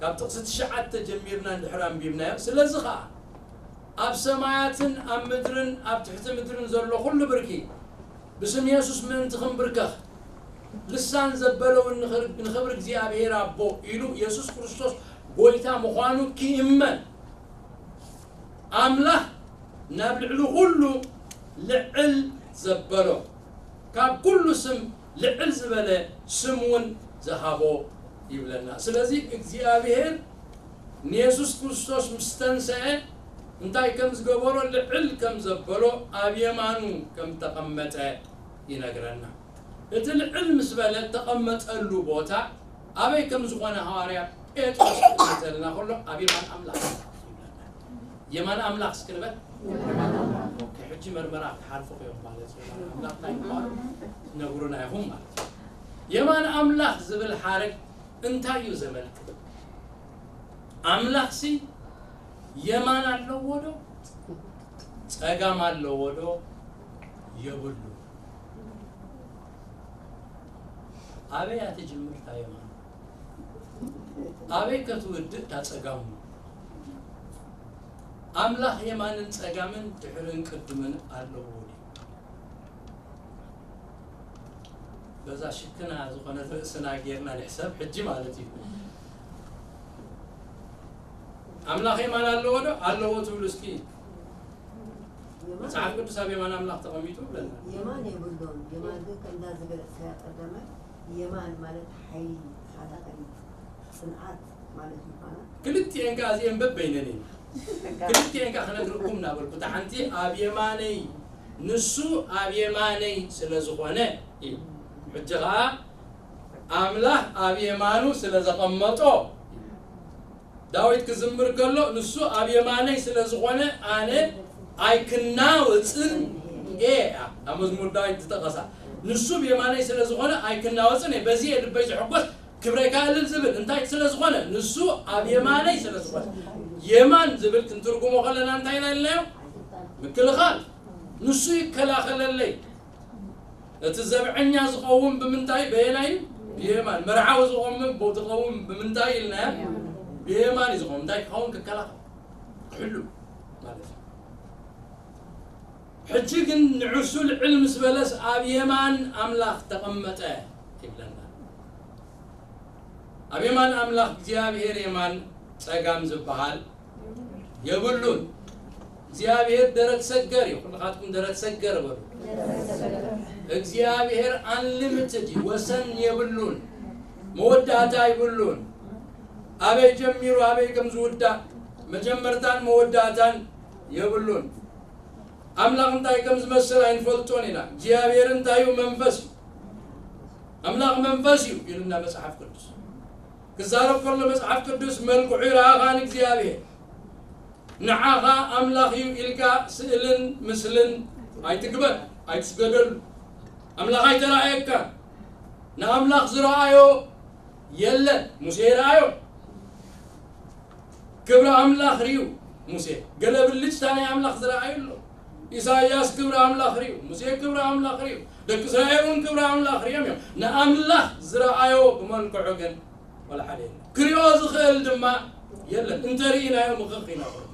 ካብ ጥቕሲ ትሽዓተ ጀሚርና እንድሕር ኣንቢብናዮ፣ ስለዚ ኸኣ ኣብ ሰማያትን ኣብ ምድርን ኣብ ትሕቲ ምድርን ዘሎ ኩሉ ብርኪ ብስም የሱስ ምእንቲ ክንብርከኽ፣ ልሳን ዘበለ እውን ንኽር-፣ ንኽብሪ እግዚኣብሔር ኣቦ ኢሉ የሱስ ክርስቶስ ጎይታ ምዃኑ ክእመን፣ ኣምላኽ ናብ ልዕሊ ኩሉ ልዕል ዘበሎ፣ ካብ ኩሉ ስም ልዕል ዝበለ ስም እውን ዝሃቦ ይብለና። ስለዚ እግዚኣብሔር ንየሱስ ክርስቶስ ምስ ተንሰአ እንታይ ከም ዝገበሮ፣ ልዕል ከም ዘበሎ፣ ኣብ የማኑ ከም ተቐመጠ ይነግረና። እቲ ልዕል ምስ በለ እተቐመጠሉ ቦታ ኣበይ ከም ዝኾነ ሃዋርያ ጴጥሮስ ክገልጸልና ከሎ ኣብ የማን ኣምላኽ ይብለና። የማን ኣምላኽ እስኪ ንበል። ኦኬ፣ ሕጂ መርመራ ክትሓልፉ እዮም ማለት እዩ። የማን ኣምላኽ እንታይ ምዃኑ ትነግሩና ኢኹም ማለት እዩ። የማን ኣምላኽ ዝብል ሓረግ እንታይ እዩ ዘመልክት? ኣምላኽሲ የማን ኣለዎ ዶ? ጸጋም ኣለዎ ዶ? የብሉ። ኣበይ እያ ትጅምር እታ የማን? ኣበይ ከ ትውድእ እታ ጸጋሙ? ኣምላኽ የማንን ጸጋምን ድሕርን ቅድምን ኣለዎ ድዩ? በዛ ሽክና ዝኾነት ርእስና ጌርና ንሕሰብ ሕጂ ማለት እዩ። ኣምላኽ የማን ኣለዎ ዶ? ኣለዎ ትብሉ እስኪ። የማን መጽሓፍ ቅዱስ ኣብ የማን ኣምላኽ ተቐሚጡ ብለና። የማን የብሉን። የማን ግን ከምዛ ዝገለጽካያ ቀዳማይ፣ የማን ማለት ሓይሊ፣ ተኸታተሊ፣ ጽንዓት ማለት ምዃና። ክልቲኤን ከኣ እዚኤን በበይነን እየን። ክልቲኤን ከኣ ክነግረኩም እናበልኩ፣ እታ ሓንቲ ኣብ የማነይ፣ ንሱ ኣብ የማነይ ስለ ዝኾነ እዩ። ሕጂ ኸኣ ኣምላኽ ኣብ የማኑ ስለ ዘቐመጦ፣ ዳዊት ክዝምር ከሎ፣ ንሱ ኣብ የማነይ ስለ ዝኾነ ኣነ ኣይክናወጽን እየ። ኣብ መዝሙር ዳዊት ዝጠቐሳ፣ ንሱ ብየማነይ ስለ ዝኾነ ኣይክናወጽን እየ፣ በዚ እየ ልበይ ዝሕጎስ፣ ክብረይ ከኣ እልል ዝብል። እንታይ ስለ ዝኾነ? ንሱ ኣብ የማነይ ስለ ዝኾነ። የማን ዝብል ክንትርጉሞ ከለና እንታይ ኢና ኢልናዮ? ምክልኻል። ንሱ ይከላኸለለይ። እቲ ዘብዐኛ ዝቐውም ብምንታይ? በየናይ እዩ? ብየማን። መርዓዊ ዝቐውም፣ ዝቐውም ብምንታይ ኢልናዮ? ብየማን እዩ ዝቐውም። እንታይ ክኸውን? ክከላኸል፣ ክሕሉ ማለት እዩ። ሕጂ ግን ንዕሱ ልዕል ምስ በለስ ኣብ የማን ኣምላኽ ተቐመጠ ይብለና። ኣብ የማን ኣምላኽ እግዚኣብሔር የማን ጸጋም ዝበሃል የብሉን። እግዚኣብሔር ደረት ሰገር እዩ። ኩልኻትኩም ደረት ሰገር በሉ። እግዚኣብሔር ኣንሊሚትድ እዩ፣ ወሰን የብሉን፣ መወዳእታ የብሉን። ኣበይ ጀሚሩ ኣበይ ከም ዝውዳእ መጀመርታን መወዳእታን የብሉን። ኣምላኽ እንታይ ከም ዝመስል ኣይንፈልጦን ኢና። እግዚኣብሔር እንታይ እዩ? መንፈስ እዩ። ኣምላኽ መንፈስ እዩ ኢሉና መጽሓፍ ቅዱስ። ክዛረብ ከሎ መጽሓፍ ቅዱስ፣ "መልክዑ ይረኣኻ ንእግዚኣብሔር፣ ንዓኻ ኣምላኽ እዩ" ኢልካ ስእልን ምስልን ኣይትግበር፣ ኣይትስገደሉ። ኣምላኽ ኣይተራእየካ። ንኣምላኽ ዝረኣዮ የለን። ሙሴ ይረኣዮ። ክብሪ ኣምላኽ ርዩ። ሙሴ። ገለ ብልጭታ ናይ ኣምላኽ ዝረኣዩ ኣሎ። ኢሳይያስ ክብሪ ኣምላኽ ርእዩ፣ ሙሴ ክብሪ ኣምላኽ ርእዩ፣ ደቂ እስራኤል እውን ክብሪ ኣምላኽ ርእዮም እዮም። ንኣምላኽ ዝረኣዮ ብመልክዑ ግን ዋላ ሓደ የለን። ክሪኦ ዝኽእል ድማ የለን። እንተ ርኢናዮ ምኽኽ ኢና ንኸውን።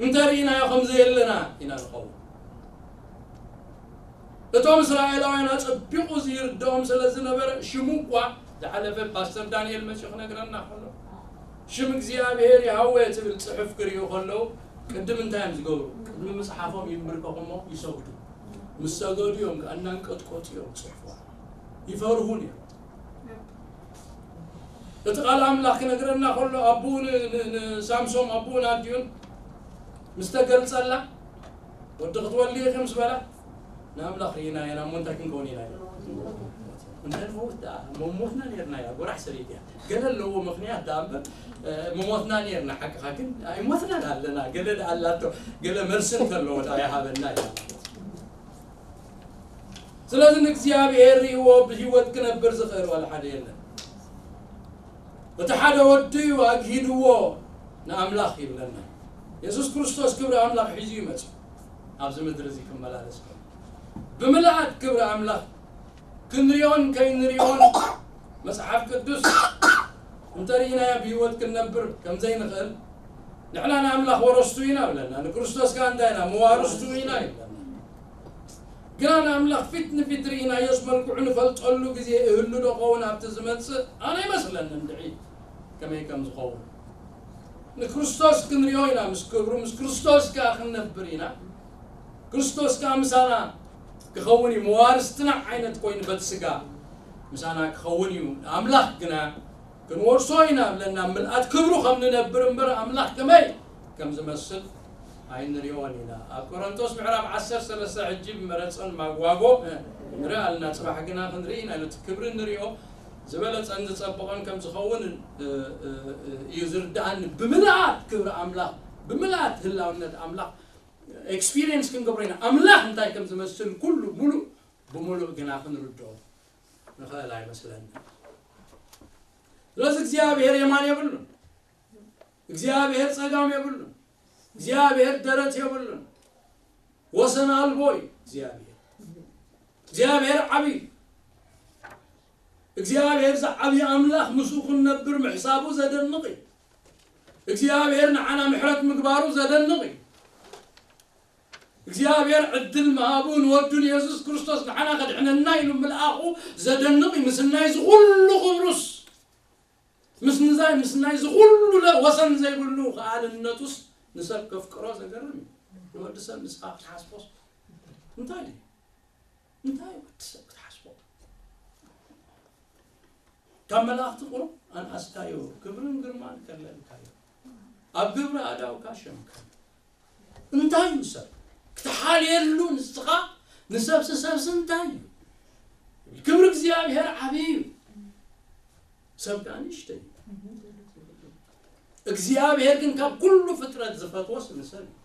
እንተ ርኢናዮ ከም ዘየለና ኢና ንኸውን። እቶም እስራኤላውያን ኣጸቢቑ ዝይርድኦም ስለ ዝነበረ፣ ሽሙ እኳ ዝሓለፈ ፓስተር ዳንኤል መጺኡ ክነግረና ከሎ፣ ሽም እግዚኣብሔር ያህዌ ትብል ጽሑፍ ክርእዩ ከለዉ፣ ቅድም እንታይ እዮም ዝገብሩ? ቅድሚ ምጽሓፎም ይንብርከኹ እሞ ይሰግዱ። ምስ ሰገዱ እዮም ከኣ እናንቀጥቀጡ እዮም ዝጽሕፉ። ይፈርሁን እዮም። እቲ ቃል ኣምላኽ ክነግረና ከሎ፣ ኣቦኡ ን-፣ ን-፣ ንሳምሶም ኣቦኡን ኣዲኡን ምስ ተገልጸላ፣ "ወዲ ክትወልዲ ኢኺ" ምስ በላ፣ "ንኣምላኽ ርኢና ኢና እሞ እንታይ ክንከውን ኢና?" ኢላ። እንታይ ንመውት ደኣ? መሞትና ኔርና እያ፣ ጎራሕ ሰበይቲ እያ። ገለ ኣለዎ ምኽንያት ደኣ እምበር፣ እ፣ መሞትና ኔርና፣ ሓቅኻ ግን ኣይሞትናን ኣለና። ገለ ደኣ ኣላቶ፣ ገለ መልሲ እንተለዎ ደኣ ይሃበና እያ። ስለዚ ንእግዚኣብሔር ርእይዎ ብህይወት ክነብር ዝኽእል ዋላ ሓደ የለን። እቲ ሓደ ወዱ እዩ ኣግሂድዎ ንኣምላኽ ይብለና። የሱስ ክርስቶስ ክብሪ ኣምላኽ ሒዙ እዩ መጺኡ ኣብዚ ምድሪ እዚ ክመላለስ ከሎ። ብምልኣት ክብሪ ኣምላኽ ክንሪኦን ከይንሪኦን መጽሓፍ ቅዱስ እንተርኢናዮ ብህይወት ክንነብር ከም ዘይንኽእል፣ ንሕና ንኣምላኽ ወረስቱ ኢና ይብለና። ንክርስቶስ ከኣ እንታይ ኢና? መዋርስቱ ኢና ይብለና። ግና ንኣምላኽ ፊት ንፊት ርኢናዮስ መልክዑ ንፈልጠሉ ግዜ እህሉ ዶ ኸውን ኣብቲ ዝመጽእ? ኣነ ኣይመስለንን ድዒ ከመይ ከም ዝኸውን። ንክርስቶስ ክንሪኦ ኢና፣ ምስ ክብሩ፣ ምስ ክርስቶስ ከኣ ክንነብር ኢና። ክርስቶስ ከኣ ምሳና ክኸውን እዩ፣ መዋርስትና ዓይነት ኮይኑ በቲ ስጋ ምሳና ክኸውን እዩ። ንኣምላኽ ግና ክንወርሶ ኢና ብለና፣ ምልኣት ክብሩ ከም ንነብር እምበር ኣምላኽ ከመይ ከም ዝመስል ኣይንሪኦን ኢና። ኣብ ቆሮንቶስ ምዕራፍ ዓሰርተ ሰለስተ ሕጂ ብመረጸን ማጓጎ ንርኢ ኣለና። ጽባሕ ግና ክንርኢ ኢና፣ ነቲ ክብሪ ንሪኦ ዝበለጸን ዝጸበቐን ከም ዝኸውን፣ እ፣ እ፣ እ፣ እዩ ዝርድኣኒ። ብምልኣት ክብሪ ኣምላኽ፣ ብምልኣት ህላውነት ኣምላኽ ኤክስፒሪየንስ ክንገብሮ ኢና። ኣምላኽ እንታይ ከም ዝመስል ኩሉ ሙሉእ ብምሉእ ግና ክንርድኦ ንኽእል ኣይመስለኒ። ስለዚ እግዚኣብሔር የማን የብሉን፣ እግዚኣብሔር ጸጋም የብሉን፣ እግዚኣብሔር ደረት የብሉን። ወሰን ኣልቦ እዩ እግዚኣብሔር። እግዚኣብሔር ዓብዪ እዩ። እግዚኣብሔር ዝዓብዪ ኣምላኽ ምስኡ ክንነብር ምሕሳቡ ዘደንቕ እዩ። እግዚኣብሔር ንዓና ምሕረት ምግባሩ ዘደንቕ እዩ። እግዚኣብሔር ዕድል ምሃቡ ንወዱ ንየሱስ ክርስቶስ ንዓና ከድሕነና ኢሉ ምልኣኹ ዘደንቕ እዩ። ምስናይ ዝኹሉ ክብሩስ፣ ምስንዛይ፣ ምስናይ ዝኹሉ ለ-፣ ወሰን ዘይብሉ ከኣልነቱስ ንሰብ ከፍቅሮ ዘገርም እዩ። ንወዲ ሰብ ንስኻ ክትሓስቦስ እንታይ ድዩ? እንታይ ወዲ ሰብ ክትሓስቦ? ካብ መላእኽቲ ቁሩብ ኣንኣስካዮ፣ ክብርን ግርማን ከለልካዮ። ኣብ ግብሪ ኣእዳውካ ሸምካ። እንታይ እዩ ሰብ? ክትሓልየሉ ንስኻ ንሰብሲ፣ ሰብሲ እንታይ እዩ? ክብሪ እግዚኣብሔር ዓብዪ እዩ። ሰብ ከኣ ንእሽተይ እዩ። እግዚኣብሔር ግን ካብ ኩሉ ፍጥረት ዝፈትዎስ ንሰብ እዩ።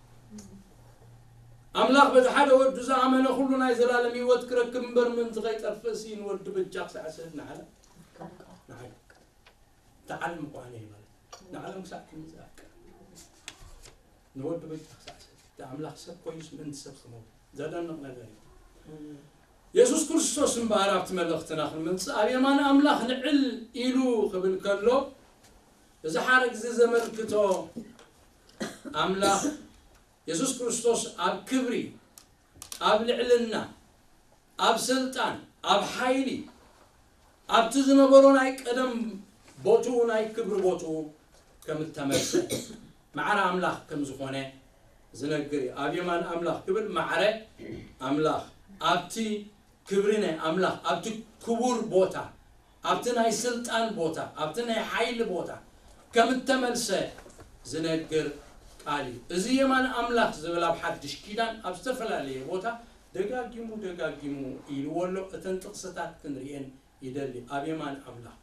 ኣምላኽ በቲ ሓደ ወዱ ዝኣመነ ኩሉ ናይ ዘላለም ህይወት ክረክብ እምበር ምእንቲ ከይጠፍእሲ ንወዱ በጃ ክሳዕ ስህብ ንዓለም፣ ንዓለም፣ እታ ዓለም ምዃነ እዩ ማለት እዩ። ንዓለም ክሳዕ ክንዲ ዝኣፍቅር ንወዱ በጃ ክሳዕ ስህብ፣ እቲ ኣምላኽ ሰብ ኮይኑስ ምእንቲ ሰብ ክመውት ዘደንቕ ነገር እዩ። የሱስ ክርስቶስ እምበኣር ኣብቲ መልእኽትና ክንመጽእ ኣብ የማን ኣምላኽ ልዕል ኢሉ ክብል ከሎ፣ እዚ ሓረግ እዚ ዘመልክቶ ኣምላኽ የሱስ ክርስቶስ ኣብ ክብሪ፣ ኣብ ልዕልና፣ ኣብ ስልጣን፣ ኣብ ሓይሊ፣ ኣብቲ ዝነበሮ ናይ ቀደም ቦትኡ፣ ናይ ክብሪ ቦትኡ ከም እተመልሰ፣ ማዕረ ኣምላኽ ከም ዝኾነ ዝነግር እዩ። ኣብ የማን ኣምላኽ ክብል ማዕረ ኣምላኽ፣ ኣብቲ ክብሪ ናይ ኣምላኽ፣ ኣብቲ ክቡር ቦታ፣ ኣብቲ ናይ ስልጣን ቦታ፣ ኣብቲ ናይ ሓይሊ ቦታ ከም እተመልሰ ዝነግር ቃል እዩ። እዚ የማን ኣምላኽ ዝብል ኣብ ሓድሽ ኪዳን ኣብ ዝተፈላለየ ቦታ ደጋጊሙ ደጋጊሙ ኢልዎ ኣሎ። እተን ጥቕስታት ክንርእየን ይደሊ። ኣብ የማን ኣምላኽ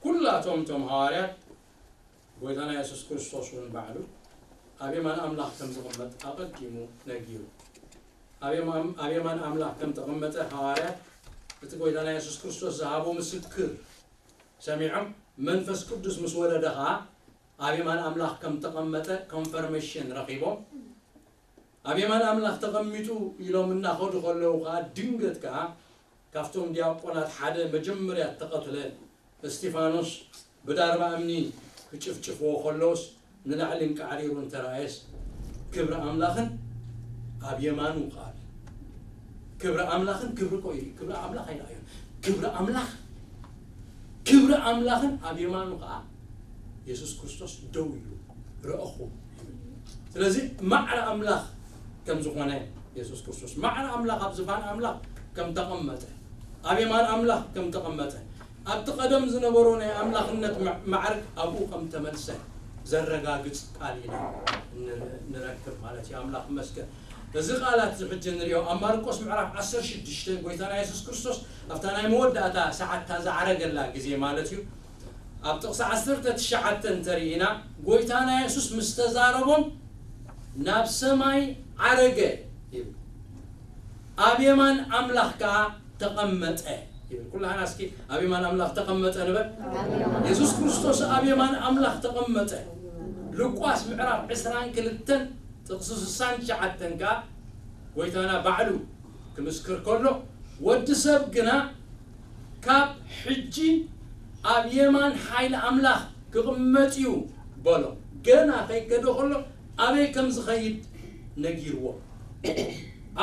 ኩላቶም እቶም ሃዋርያት፣ ጎይታና የሱስ ክርስቶስ እውን ባዕሉ ኣብ የማን ኣምላኽ ከም ዝቕመጥ ኣቐዲሙ ነጊሩ። ኣብ የማን፣ ኣብ የማን ኣምላኽ ከም ተቐመጠ ሃዋርያት እቲ ጎይታና የሱስ ክርስቶስ ዝሃቦ ምስክር ሰሚዖም፣ መንፈስ ቅዱስ ምስ ወረደ ኸዓ ኣብ የማን ኣምላኽ ከም ተቐመጠ ኮንፈርሜሽን ረኺቦም። ኣብ የማን ኣምላኽ ተቐሚጡ ኢሎም እናኸዱ ከለዉ ኸዓ ድንገት ከኣ ካብቶም ዲያቆናት ሓደ መጀመርያ እተቐትለ እስጢፋኖስ ብዳርባ እምኒ ክጭፍጭፍዎ ከለዉስ ንላዕሊ እንቃዕሪሩ እንተረኣየስ ክብሪ ኣምላኽን ኣብ የማኑ ኸኣ ክብሪ ኣምላኽን ክብሪ እኮ እዩ። ክብሪ ኣምላኽ ኣይረኣዮን። ክብሪ ኣምላኽ ክብሪ ኣምላኽን ኣብ የማኑ ኸዓ የሱስ ክርስቶስ ደው ኢሉ ረእኹ። ስለዚ ማዕረ ኣምላኽ ከም ዝኾነ የሱስ ክርስቶስ ማዕረ ኣምላኽ ኣብ ዝፋን ኣምላኽ ከም ተቐመጠ ኣብ የማን ኣምላኽ ከም ተቐመጠ ኣብቲ ቀደም ዝነበሮ ናይ ኣምላኽነት መ- ማዕርግ ኣብኡ ከም ተመልሰ ዘረጋግጽ ቃል ኢና ን- ንረክብ ማለት እዩ። ኣምላኽ መስገን እዚ ቃላት እዚ ሕጂ ንሪኦ ኣብ ማርቆስ ምዕራፍ ዓሰርተ ሽዱሽተ ጎይታና የሱስ ክርስቶስ ኣብታ ናይ መወዳእታ ሰዓት እታ ዝዓረገላ ግዜ ማለት እዩ። ኣብ ጥቕሲ ዓሰርተ ትሽዓተ እንተርኢና ጎይታና የሱስ ምስ ተዛረቦም ናብ ሰማይ ዓረገ ይብል። ኣብ የማን ኣምላኽ ከኣ ተቐመጠ ይብል። ኩላህና እስኪ ኣብ የማን ኣምላኽ ተቐመጠ ንበል። የሱስ ክርስቶስ ኣብ የማን ኣምላኽ ተቐመጠ። ሉቃስ ምዕራፍ ዕስራን ክልተን ጥቕሲ ስሳን ትሽዓተን ከኣ ጎይታና ባዕሉ ክምስክር ከሎ ወዲ ሰብ ግና ካብ ሕጂ ኣብ የማን ሓይሊ ኣምላኽ ክቕመጥ እዩ በሎ። ገና ከይከደ ከሎ ኣበይ ከም ዝኸይድ ነጊርዎ።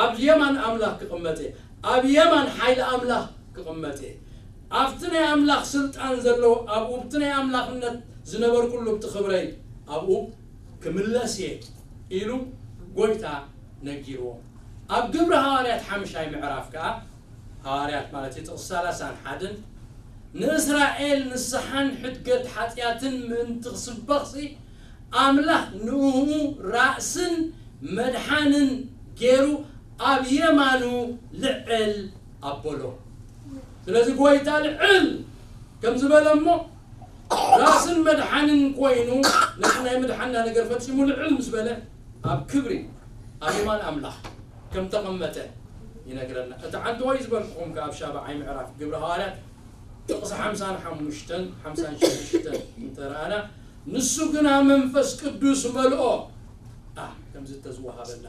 ኣብ የማን ኣምላኽ ክቕመጥ እየ፣ ኣብ የማን ሓይሊ ኣምላኽ ክቕመጥ እየ፣ ኣብቲ ናይ ኣምላኽ ስልጣን ዘለዎ ኣብኡ ብቲ ናይ ኣምላኽነት ዝነበርኩሉ ብቲ ክብረይ ኣብኡ ክምለስ እየ ኢሉ ጎይታ ነጊርዎ። ኣብ ግብሪ ሃዋርያት ሓምሻይ ምዕራፍ ከኣ ሃዋርያት ማለት እዩ ጥቕሲ ሰላሳን ሓደን ንእስራኤል ንስሓን ሕድገት ሓጢኣትን ምእንቲ ክስበኽሲ ኣምላኽ ንእኡ ራእስን መድሓንን ገይሩ ኣብ የማኑ ልዕል ኣበሎ። ስለዚ ጎይታ ልዕል ከም ዝበለ እሞ ራስን መድሓንን ኮይኑ ነቲ ናይ ምድሓንና ነገር ፈጺሙ ልዕል ምስ በለ ኣብ ክብሪ ኣብ የማን ኣምላኽ ከም ተቐመጠ ይነግረና። እቲ ዓንተወይ ዝበልኩኹም ከኣ ኣብ ሻብዓይ ምዕራፍ ግብሪ ሃዋርያት ጥቕሲ ሓምሳን ሓሙሽተን ሓምሳን ሽዱሽተን እንተረኣና ንሱ ግና መንፈስ ቅዱስ መልኦ። ኣ፣ ከምዚ እተዝወሃበና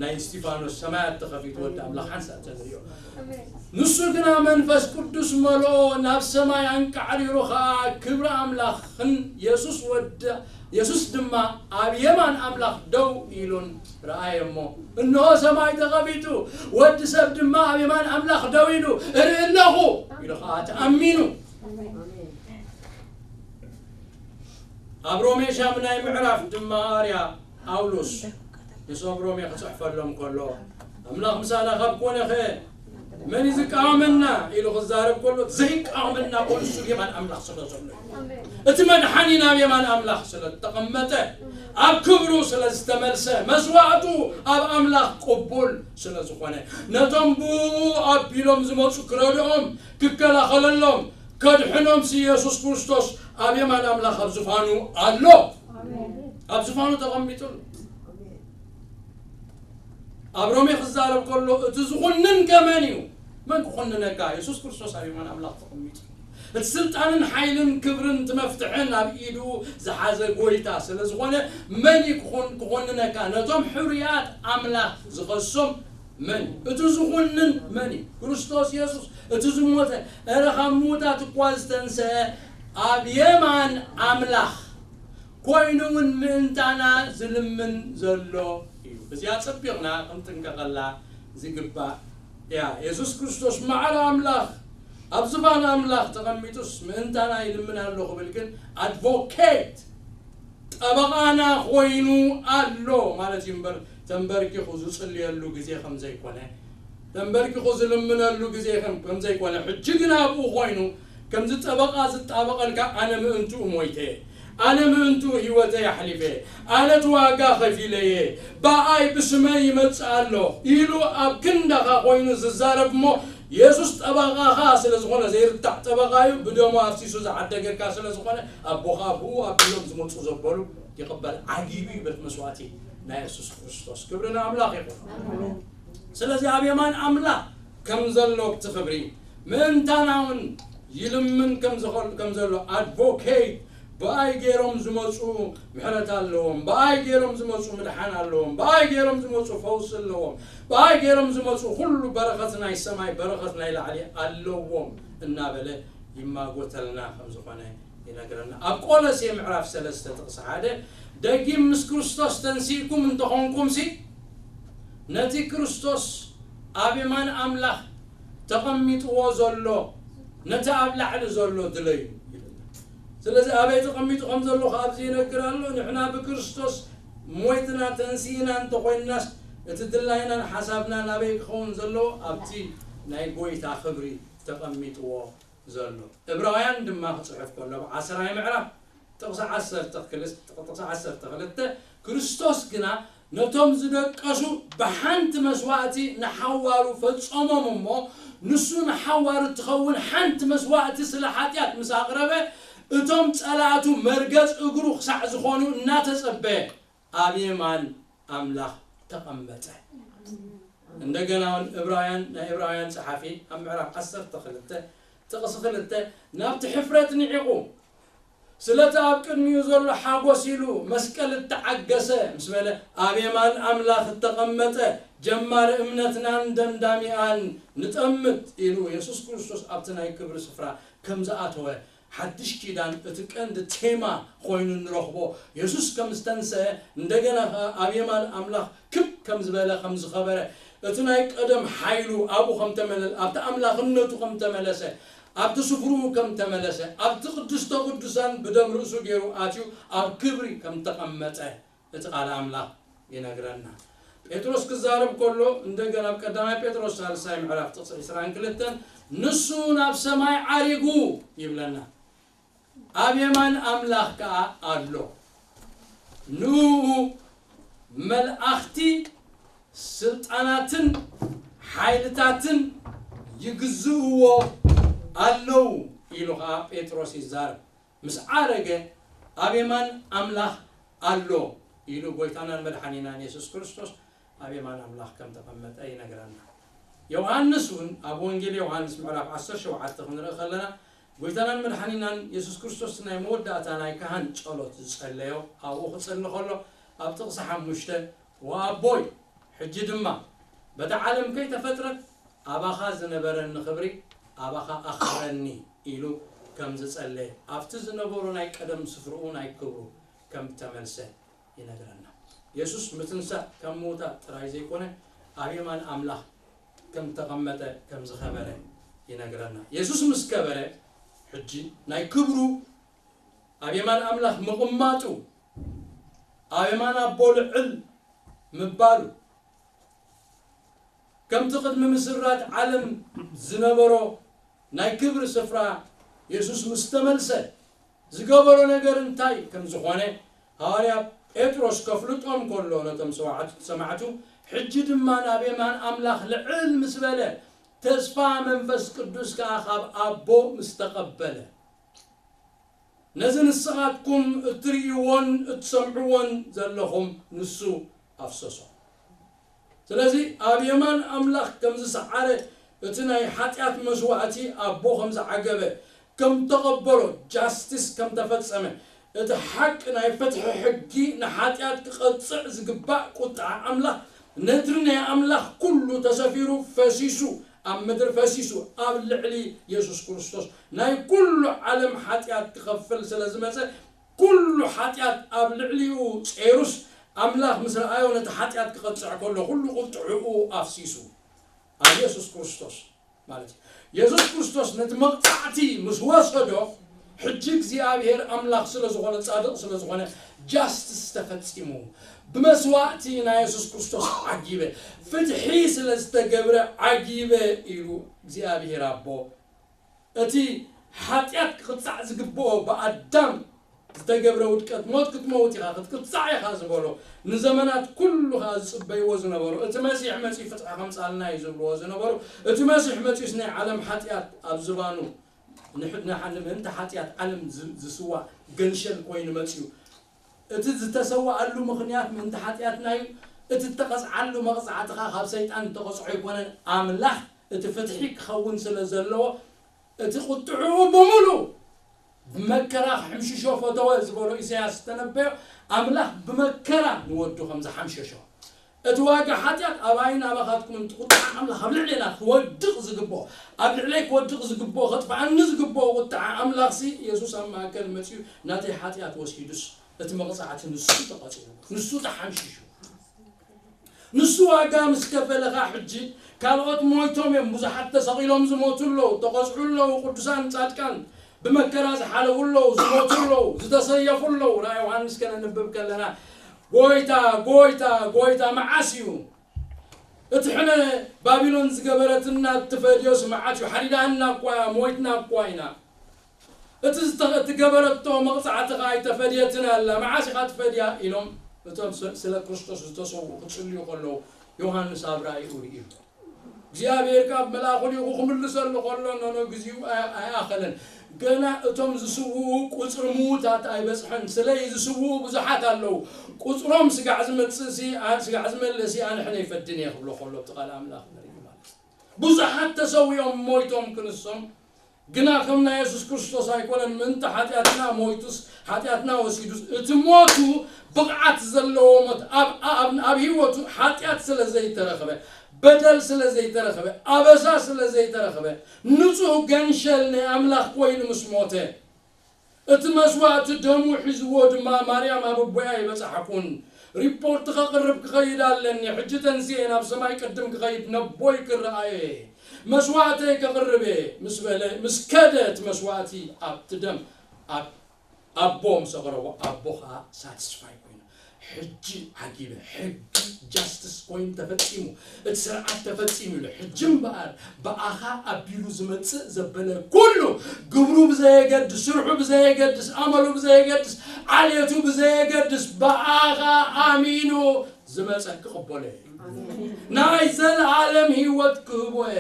ናይ እስጢፋኖስ ሰማያት ተኸፊቱ ወዲ ኣምላኽ ሓንሳእ ተንሪኦ። ንሱ ግና መንፈስ ቅዱስ መልኦ፣ ናብ ሰማይ ኣንቃዕሪሩ ኸኣ ክብሪ ኣምላኽን የሱስ ወዲ የሱስ ድማ ኣብ የማን ኣምላኽ ደው ኢሉን ረኣየ እሞ፣ እንሆ ሰማይ ተኸፊቱ፣ ወዲ ሰብ ድማ ኣብ የማን ኣምላኽ ደው ኢሉ እርኢ ኣለኹ ኢሉ ኸኣ ተኣሚኑ። ኣብ ሮሜ ሻምናይ ምዕራፍ ድማ ኣርያ ጳውሎስ ንሰብ ሮሜ ክጽሕፈሎም ከሎ ኣምላኽ ምሳና ካብ ኮነ ኸ መን እዩ ዝቃወመና ኢሉ ክዛረብ ከሎ ዘይቃወመና እኮ ንሱ የማን ኣምላኽ ስለ ዘሎ እዩ። እቲ መድሓኒ ናብ የማን ኣምላኽ ስለ ዝተቐመጠ ኣብ ክብሩ ስለ ዝተመልሰ መስዋእቱ ኣብ ኣምላኽ ቅቡል ስለ ዝኾነ ነቶም ብኡ ኣቢሎም ዝመፁ ክረድኦም ክከላኸለሎም ከድሕኖምሲ የሱስ ክርስቶስ ኣብ የማን ኣምላኽ ኣብ ዝፋኑ ኣሎ። ኣብ ዝፋኑ ተቐሚጡ ኣሎ። ኣብ ሮሜ ክዛረብ ከሎ እቲ ዝኹንን ከመን እዩ? መን ክኹንነካ? የሱስ ክርስቶስ ኣብ የማን ኣምላኽ ተቐሚጡ። እቲ ስልጣንን ሓይልን ክብርን እቲ መፍትሕን ኣብ ኢዱ ዝሓዘ ጎይታ ስለ ዝኾነ መን እዩ ክኹን ክኹንነካ? ነቶም ሕሩያት ኣምላኽ ዝኸሶም መን እዩ? እቲ ዝኹንን መን እዩ? ክርስቶስ የሱስ እቲ ዝሞተ፣ እረ ካብ ምዉታት እኳ ዝተንስአ ኣብ የማን ኣምላኽ ኮይኑ እውን ምእንታና ዝልምን ዘሎ እዩ። እዚኣ ጸቢቕና ክንጥንቀቐላ ዝግባእ እያ። የሱስ ክርስቶስ ማዕረ ኣምላኽ ኣብ ዝፋን ኣምላኽ ተቐሚጡስ ምእንታና ይልምን ኣሎ ክብል ግን ኣድቮኬት ጠበቓና ኮይኑ ኣሎ ማለት እዩ እምበር ተንበርኪኹ ዝጽልየሉ ግዜ ከም ዘይኮነ ተንበርኪኹ ዝልምነሉ ግዜ ከም ከም ዘይኮነ ሕጂ ግን ኣብኡ ኮይኑ ከምዚ ጠበቓ ዝጣበቐልካ ኣነ ምእንትኡ ሞይተ ኣነ ምእንትኡ ህይወተይ ኣሕሊፈ ኣነ እቲ ዋጋ ከፊለየ ብኣይ ብስመይ ይመጽእ ኣሎ ኢሉ ኣብ ክንዳኻ ኮይኑ ዝዛረብ እሞ የሱስ ጠበቓኻ ስለ ዝኾነ ዘይርታዕ ጠበቓ እዩ ብደሙ ኣፍሲሱ ዝዓደገካ ስለ ዝኾነ ኣቦኻ ኣብኡ ኣቢሎም ዝመፁ ዘበሉ ይቕበል ዓጊቡ እዩ በቲ መስዋእቲ ናይ የሱስ ክርስቶስ ክብሪ ንኣምላኽ ይኹን ስለዚ ኣብ የማን ኣምላኽ ከም ዘሎ እቲ ክብሪ ምእንታና እውን ይልምን ከም ዝኾን ከም ዘሎ ኣድቮኬት ብኣይ ገይሮም ዝመፁ ምሕረት ኣለዎም፣ ብኣይ ገይሮም ዝመፁ ምድሓን ኣለዎም፣ ብኣይ ገይሮም ዝመፁ ፈውሲ ኣለዎም፣ ብኣይ ገይሮም ዝመፁ ኩሉ በረኸት ናይ ሰማይ በረኸት ናይ ላዕሊ ኣለዎም እናበለ ይማጎተልና ከም ዝኾነ ይነግረና። ኣብ ቆሎሴ ምዕራፍ ሰለስተ ጥቕሲ ሓደ ደጊም ምስ ክርስቶስ ተንሲእኩም እንተኾንኩምሲ ነቲ ክርስቶስ ኣብ የማን ኣምላኽ ተቐሚጥዎ ዘሎ ነቲ ኣብ ላዕሊ ዘሎ ድለዩ ይብል። ስለዚ ኣበይ ተቐሚጡ ከም ዘሎ ከ ኣብዚ ይነግር ኣሎ። ንሕና ብክርስቶስ ሞይትና ተንሲእና እንተኾይንናስ እቲ ድላይናን ሓሳብናን ኣበይ ክኸውን ዘለዎ ኣብቲ ናይ ጎይታ ክብሪ ተቐሚጥዎ ዘሎ። እብራውያን ድማ ክጽሕፍ ከሎ ኣብ ዓስራይ ምዕራፍ ጥቕሲ ዓሰርተ ክልተ ጥቕሲ ዓሰርተ ክልተ ክርስቶስ ግና ነቶም ዝደቀሱ ብሓንቲ መስዋእቲ ንሓዋሩ ፈጸሞም እሞ ንሱ ንሓዋሩ እትኸውን ሓንቲ መስዋእቲ ስለ ሓጢኣት ምስ ኣቕረበ እቶም ጸላእቱ መርገጽ እግሩ ክሳዕ ዝኾኑ እናተጸበየ ኣብ የማን ኣምላኽ ተቐመጠ። እንደገና እውን እብራውያን ናይ እብራውያን ጸሓፊ ኣብ ምዕራፍ ዓሰርተ ክልተ ጥቕሲ ክልተ ናብቲ ሕፍረት ንዒቑ ስለቲ ኣብ ቅድሚኡ ዘሎ ሓጎስ ኢሉ መስቀል እተዓገሰ ምስ በለ ኣብ የማን ኣምላኽ እተቐመጠ ጀማሪ እምነትናን ደምዳሚኣን ንጠምት ኢሉ የሱስ ክርስቶስ ኣብቲ ናይ ክብሪ ስፍራ ከም ዝኣተወ ሓድሽ ኪዳን እቲ ቀንዲ ቴማ ኮይኑ ንረኽቦ። የሱስ ከም ዝተንሰአ እንደገና ኸኣ ኣብ የማን ኣምላኽ ክብ ከም ዝበለ ከም ዝኸበረ እቲ ናይ ቀደም ሓይሉ ኣብኡ ከም ተመለ ኣብቲ ኣምላኽነቱ ከም ተመለሰ ኣብቲ ስፍርኡ ከም ተመለሰ ኣብቲ ቅድስተ ቅዱሳን ብደም ርእሱ ገይሩ ኣትዩ ኣብ ክብሪ ከም ተቐመጠ እቲ ቃል ኣምላኽ ይነግረና። ጴጥሮስ ክዛረብ ከሎ እንደገና ኣብ ቀዳማይ ጴጥሮስ ሳልሳይ ምዕራፍ ጥቕሲ ዕስራን ክልተን ንሱ ናብ ሰማይ ዓሪጉ ይብለና። ኣብ የማን ኣምላኽ ከኣ ኣሎ። ንኡ መልኣኽቲ ስልጣናትን ሓይልታትን ይግዝእዎ ኣለዉ ኢሉ ኸኣ ጴጥሮስ ይዛረብ። ምስ ዓረገ ኣብ የማን ኣምላኽ ኣሎ ኢሉ ጎይታናን መድሓኒናን የሱስ ክርስቶስ ኣብ የማን ኣምላኽ ከም ተቐመጠ ይነግረና። ዮሃንስ እውን ኣብ ወንጌል ዮሃንስ ምዕራፍ ዓሰርተ ሸውዓተ ክንርኢ ከለና ጎይታናን መድሓኒናን የሱስ ክርስቶስ ናይ መወዳእታ ናይ ካህን ጸሎት ዝጸለዮ ኣብኡ ክጽሊ ከሎ ኣብ ጥቕሲ ሓሙሽተ ወኣቦይ ሕጂ ድማ በታ ዓለም ከይተፈጥረት ኣባኻ ዝነበረኒ ክብሪ ኣባኻ ኣኽብረኒ ኢሉ ከም ዝጸለየ ኣብቲ ዝነበሮ ናይ ቀደም ስፍርኡ ናይ ክብሩ ከም ተመልሰ ይነግረና። የሱስ ምትንሳእ ካብ ምዉታት ጥራይ ዘይኮነ ኣብ የማን ኣምላኽ ከም ተቐመጠ ከም ዝኸበረ ይነግረና። የሱስ ምስ ከበረ ሕጂ ናይ ክብሩ ኣብ የማን ኣምላኽ ምቕማጡ ኣብ የማን ኣቦ ልዕል ምባሉ ከምቲ ቅድሚ ምስራት ዓለም ዝነበሮ ናይ ክብሪ ስፍራ የሱስ ምስ ተመልሰ ዝገበሮ ነገር እንታይ ከም ዝኾነ ሃዋርያ ጴጥሮስ ከፍልጦም ከሎ ነቶም ሰማዕቱ ሕጂ ድማ ናብ የማን ኣምላኽ ልዕል ምስ በለ ተስፋ መንፈስ ቅዱስ ከኣ ካብ ኣቦ ምስ ተቐበለ ነዚ ንስኻትኩም እትርእይዎን እትሰምዕዎን ዘለኹም ንሱ ኣፍሰሶ። ስለዚ ኣብ የማን ኣምላኽ ከም ዝሰዓረ እቲ ናይ ሓጢኣት መስዋእቲ ኣቦ ከም ዝዓገበ ከም ተቐበሎ ጃስቲስ ከም ተፈጸመ እቲ ሓቂ ናይ ፍትሒ ሕጊ ንሓጢኣት ክቐጽዕ ዝግባእ ቁጥዓ ኣምላኽ ነድሪ ናይ ኣምላኽ ኩሉ ተሰፊሩ ፈሲሱ ኣብ ምድሪ ፈሲሱ ኣብ ልዕሊ የሱስ ክርስቶስ ናይ ኩሉ ዓለም ሓጢኣት ክኸፍል ስለ ዝመጸ ኩሉ ሓጢኣት ኣብ ልዕሊኡ ጸይሩስ ኣምላኽ ምስ ረኣዮ ነቲ ሓጢኣት ክቐጽዕ ከሎ ኩሉ ቁጥዕኡ ኣፍሲሱ ኣብ የሱስ ክርስቶስ ማለት እዩ። የሱስ ክርስቶስ ነቲ መቕጻዕቲ ምስ ወሰዶ ሕጂ እግዚኣብሔር ኣምላኽ ስለ ዝኾነ ጻድቕ ስለ ዝኾነ ጃስትስ ተፈጺሙ ብመስዋእቲ ናይ የሱስ ክርስቶስ ዓጊበ ፍትሒ ስለ ዝተገብረ ዓጊበ ኢሉ እግዚኣብሔር ኣቦ እቲ ሓጢኣት ክቕጻዕ ዝግብኦ ብኣዳም ዝተገብረ ውድቀት ሞት ክትመውት ኢኻ ክትቅጻዕ ኢኻ ዝበሎ ንዘመናት ኩሉ ኸዓ ዝጽበይዎ ዝነበሩ እቲ መሲሕ መጺኡ ፍትሒ ከምጻልና እዩ ዝብልዎ ዝነበሩ እቲ መሲሕ መጺኡስ ናይ ዓለም ሓጢኣት ኣብ ዝባኑ ምእንቲ ሓጢኣት ዓለም ዝስዋእ ገንሸል ኮይኑ መጺኡ እቲ ዝተሰዋኣሉ ምኽንያት ምእንቲ ሓጢኣትና እዩ እቲ እተቐጽዓሉ መቕጻዕትኻ ካብ ሰይጣን እተቐጽዖ ኣይኮነን ኣምላኽ እቲ ፍትሒ ክኸውን ስለ ዘለዎ እቲ ቁጥዕኡ ብምሉእ ብመከራ ክሕምሽሾ ፈተወ ዝበሎ ኢሳያስ ዝተነበዮ ኣምላኽ ብመከራ ንወዱ ከም ዝሓምሸሾ፣ እቲ ዋጋ ሓጢኣት ኣባይን ኣባኻትኩምን እቲ ቁጥዓ ኣምላኽ ኣብ ልዕሌና ክወድቕ ዝግብኦ፣ ኣብ ልዕለይ ክወድቕ ዝግብኦ፣ ከጥፍኣኒ ዝግብኦ ቁጥዓ ኣምላኽሲ ኢየሱስ ኣብ ማእከል መጺኡ ናተይ ሓጢኣት ወሲዱስ እቲ መቕጻዕቲ ንሱ ተቐጺዑ፣ ንሱ ተሓምሺሹ። ንሱ ዋጋ ምስ ከፈለ ኸኣ ሕጂ ካልኦት ሞይቶም እዮም። ብዙሓት ተሰቒሎም ዝሞቱ ኣለዉ፣ ተቐጽዑ ኣለዉ፣ ቅዱሳን ጻድቃን ብመከራ ዝሓለፉ ኣለዉ፣ ዝሞቱ ኣለዉ፣ ዝተሰየፉ ኣለዉ። ራእይ ዮሃንስ ከነንብብ ከለና ጎይታ፣ ጎይታ፣ ጎይታ መዓስ እዩ? እቲ ሕነ ባቢሎን ዝገበረትና እትፈድዮስ መዓት እዩ። ሓዲዳና እኳ እያ፣ ሞይትና እኳ ኢና። እቲ ዝተ-፣ እትገበረቶ መቕጻዕቲ ኸኣ ኣይተፈድየትን ኣላ። መዓስ ኢኻ ትፈድያ? ኢሎም እቶም ስ-፣ ስለ ክርስቶስ ዝተሰውኡ ክጽልዩ ከለዉ ዮሃንስ ኣብ ራእይኡ ርእዩ። እግዚኣብሔር ካብ መልኣኹ ልኢኹ ክምልሰሉ ከሎ፣ ኖኖ፣ ግዜኡ ኣይ-፣ ኣይኣኸለን። ገና እቶም ዝስውኡ ቁጽሪ ምዉታት ኣይበጽሐን። ስለይ ዝስውኡ ብዙሓት ኣለዉ። ቁጽሮም ስጋዕ ዝመጽእሲ፣ ኣ-፣ ስጋዕ ዝመልእሲ ኣነ ሕነ ይፈድን እየ ክብሎ ከሎ፣ ኣብቲ ቃል ኣምላኽ ንርኢ ማለት እዩ። ብዙሓት ተሰዊኦም ሞይቶም ክንሶም፣ ግና ከም ናይ የሱስ ክርስቶስ ኣይኮነን። ምእንቲ ሓጢኣትና ሞይቱስ፣ ሓጢኣትና ወሲዱስ፣ እቲ ሞቱ ብቕዓት ዘለዎ ሞት፣ ኣብ፣ ኣብ፣ ኣብ ህይወቱ ሓጢኣት ስለ ዘይተረኽበ፣ በደል ስለ ዘይተረኽበ፣ ኣበሳ ስለ ዘይተረኽበ፣ ንጹህ ገንሸል ናይ ኣምላኽ ኮይኑ ምስ ሞተ፣ እቲ መስዋእቲ ደሙ ሒዝዎ ድማ፣ ማርያም፣ ኣብ ኣቦይ ኣይበጻሕኩን፣ ሪፖርት ከቕርብ ክኸይድ ኣለኒ፣ ሕጂ ተንስኤ ናብ ሰማይ ቅድም ክኸይድ ነቦይ ክረኣዮ እየ፣ መስዋእተይ ከቕርብ እየ ምስ በለ፣ ምስ ከደ፣ እቲ መስዋእቲ ኣብቲ ደም ኣብ ኣቦ ምስ ኣቕረቦ፣ ኣቦ ኸኣ ሳቲስፋይ ኮይኑ፣ ሕጂ ዓጊበ፣ ሕጊ፣ ጃስትስ ኮይኑ ተፈጺሙ፣ እቲ ስርዓት ተፈጺሙ ኢሉ። ሕጂ እምበኣር ብኣኻ ኣቢሉ ዝመጽእ ዘበለ ኩሉ፣ ግብሩ ብዘየገድስ፣ ስርሑ ብዘየገድስ፣ ኣመሉ ብዘየገድስ፣ ዓሌቱ ብዘየገድስ፣ ብኣኻ ኣሚኑ ዝመጸ ክቕበሎ እዩ። ናይ ዘለኣለም ህይወት ክህቦ እየ።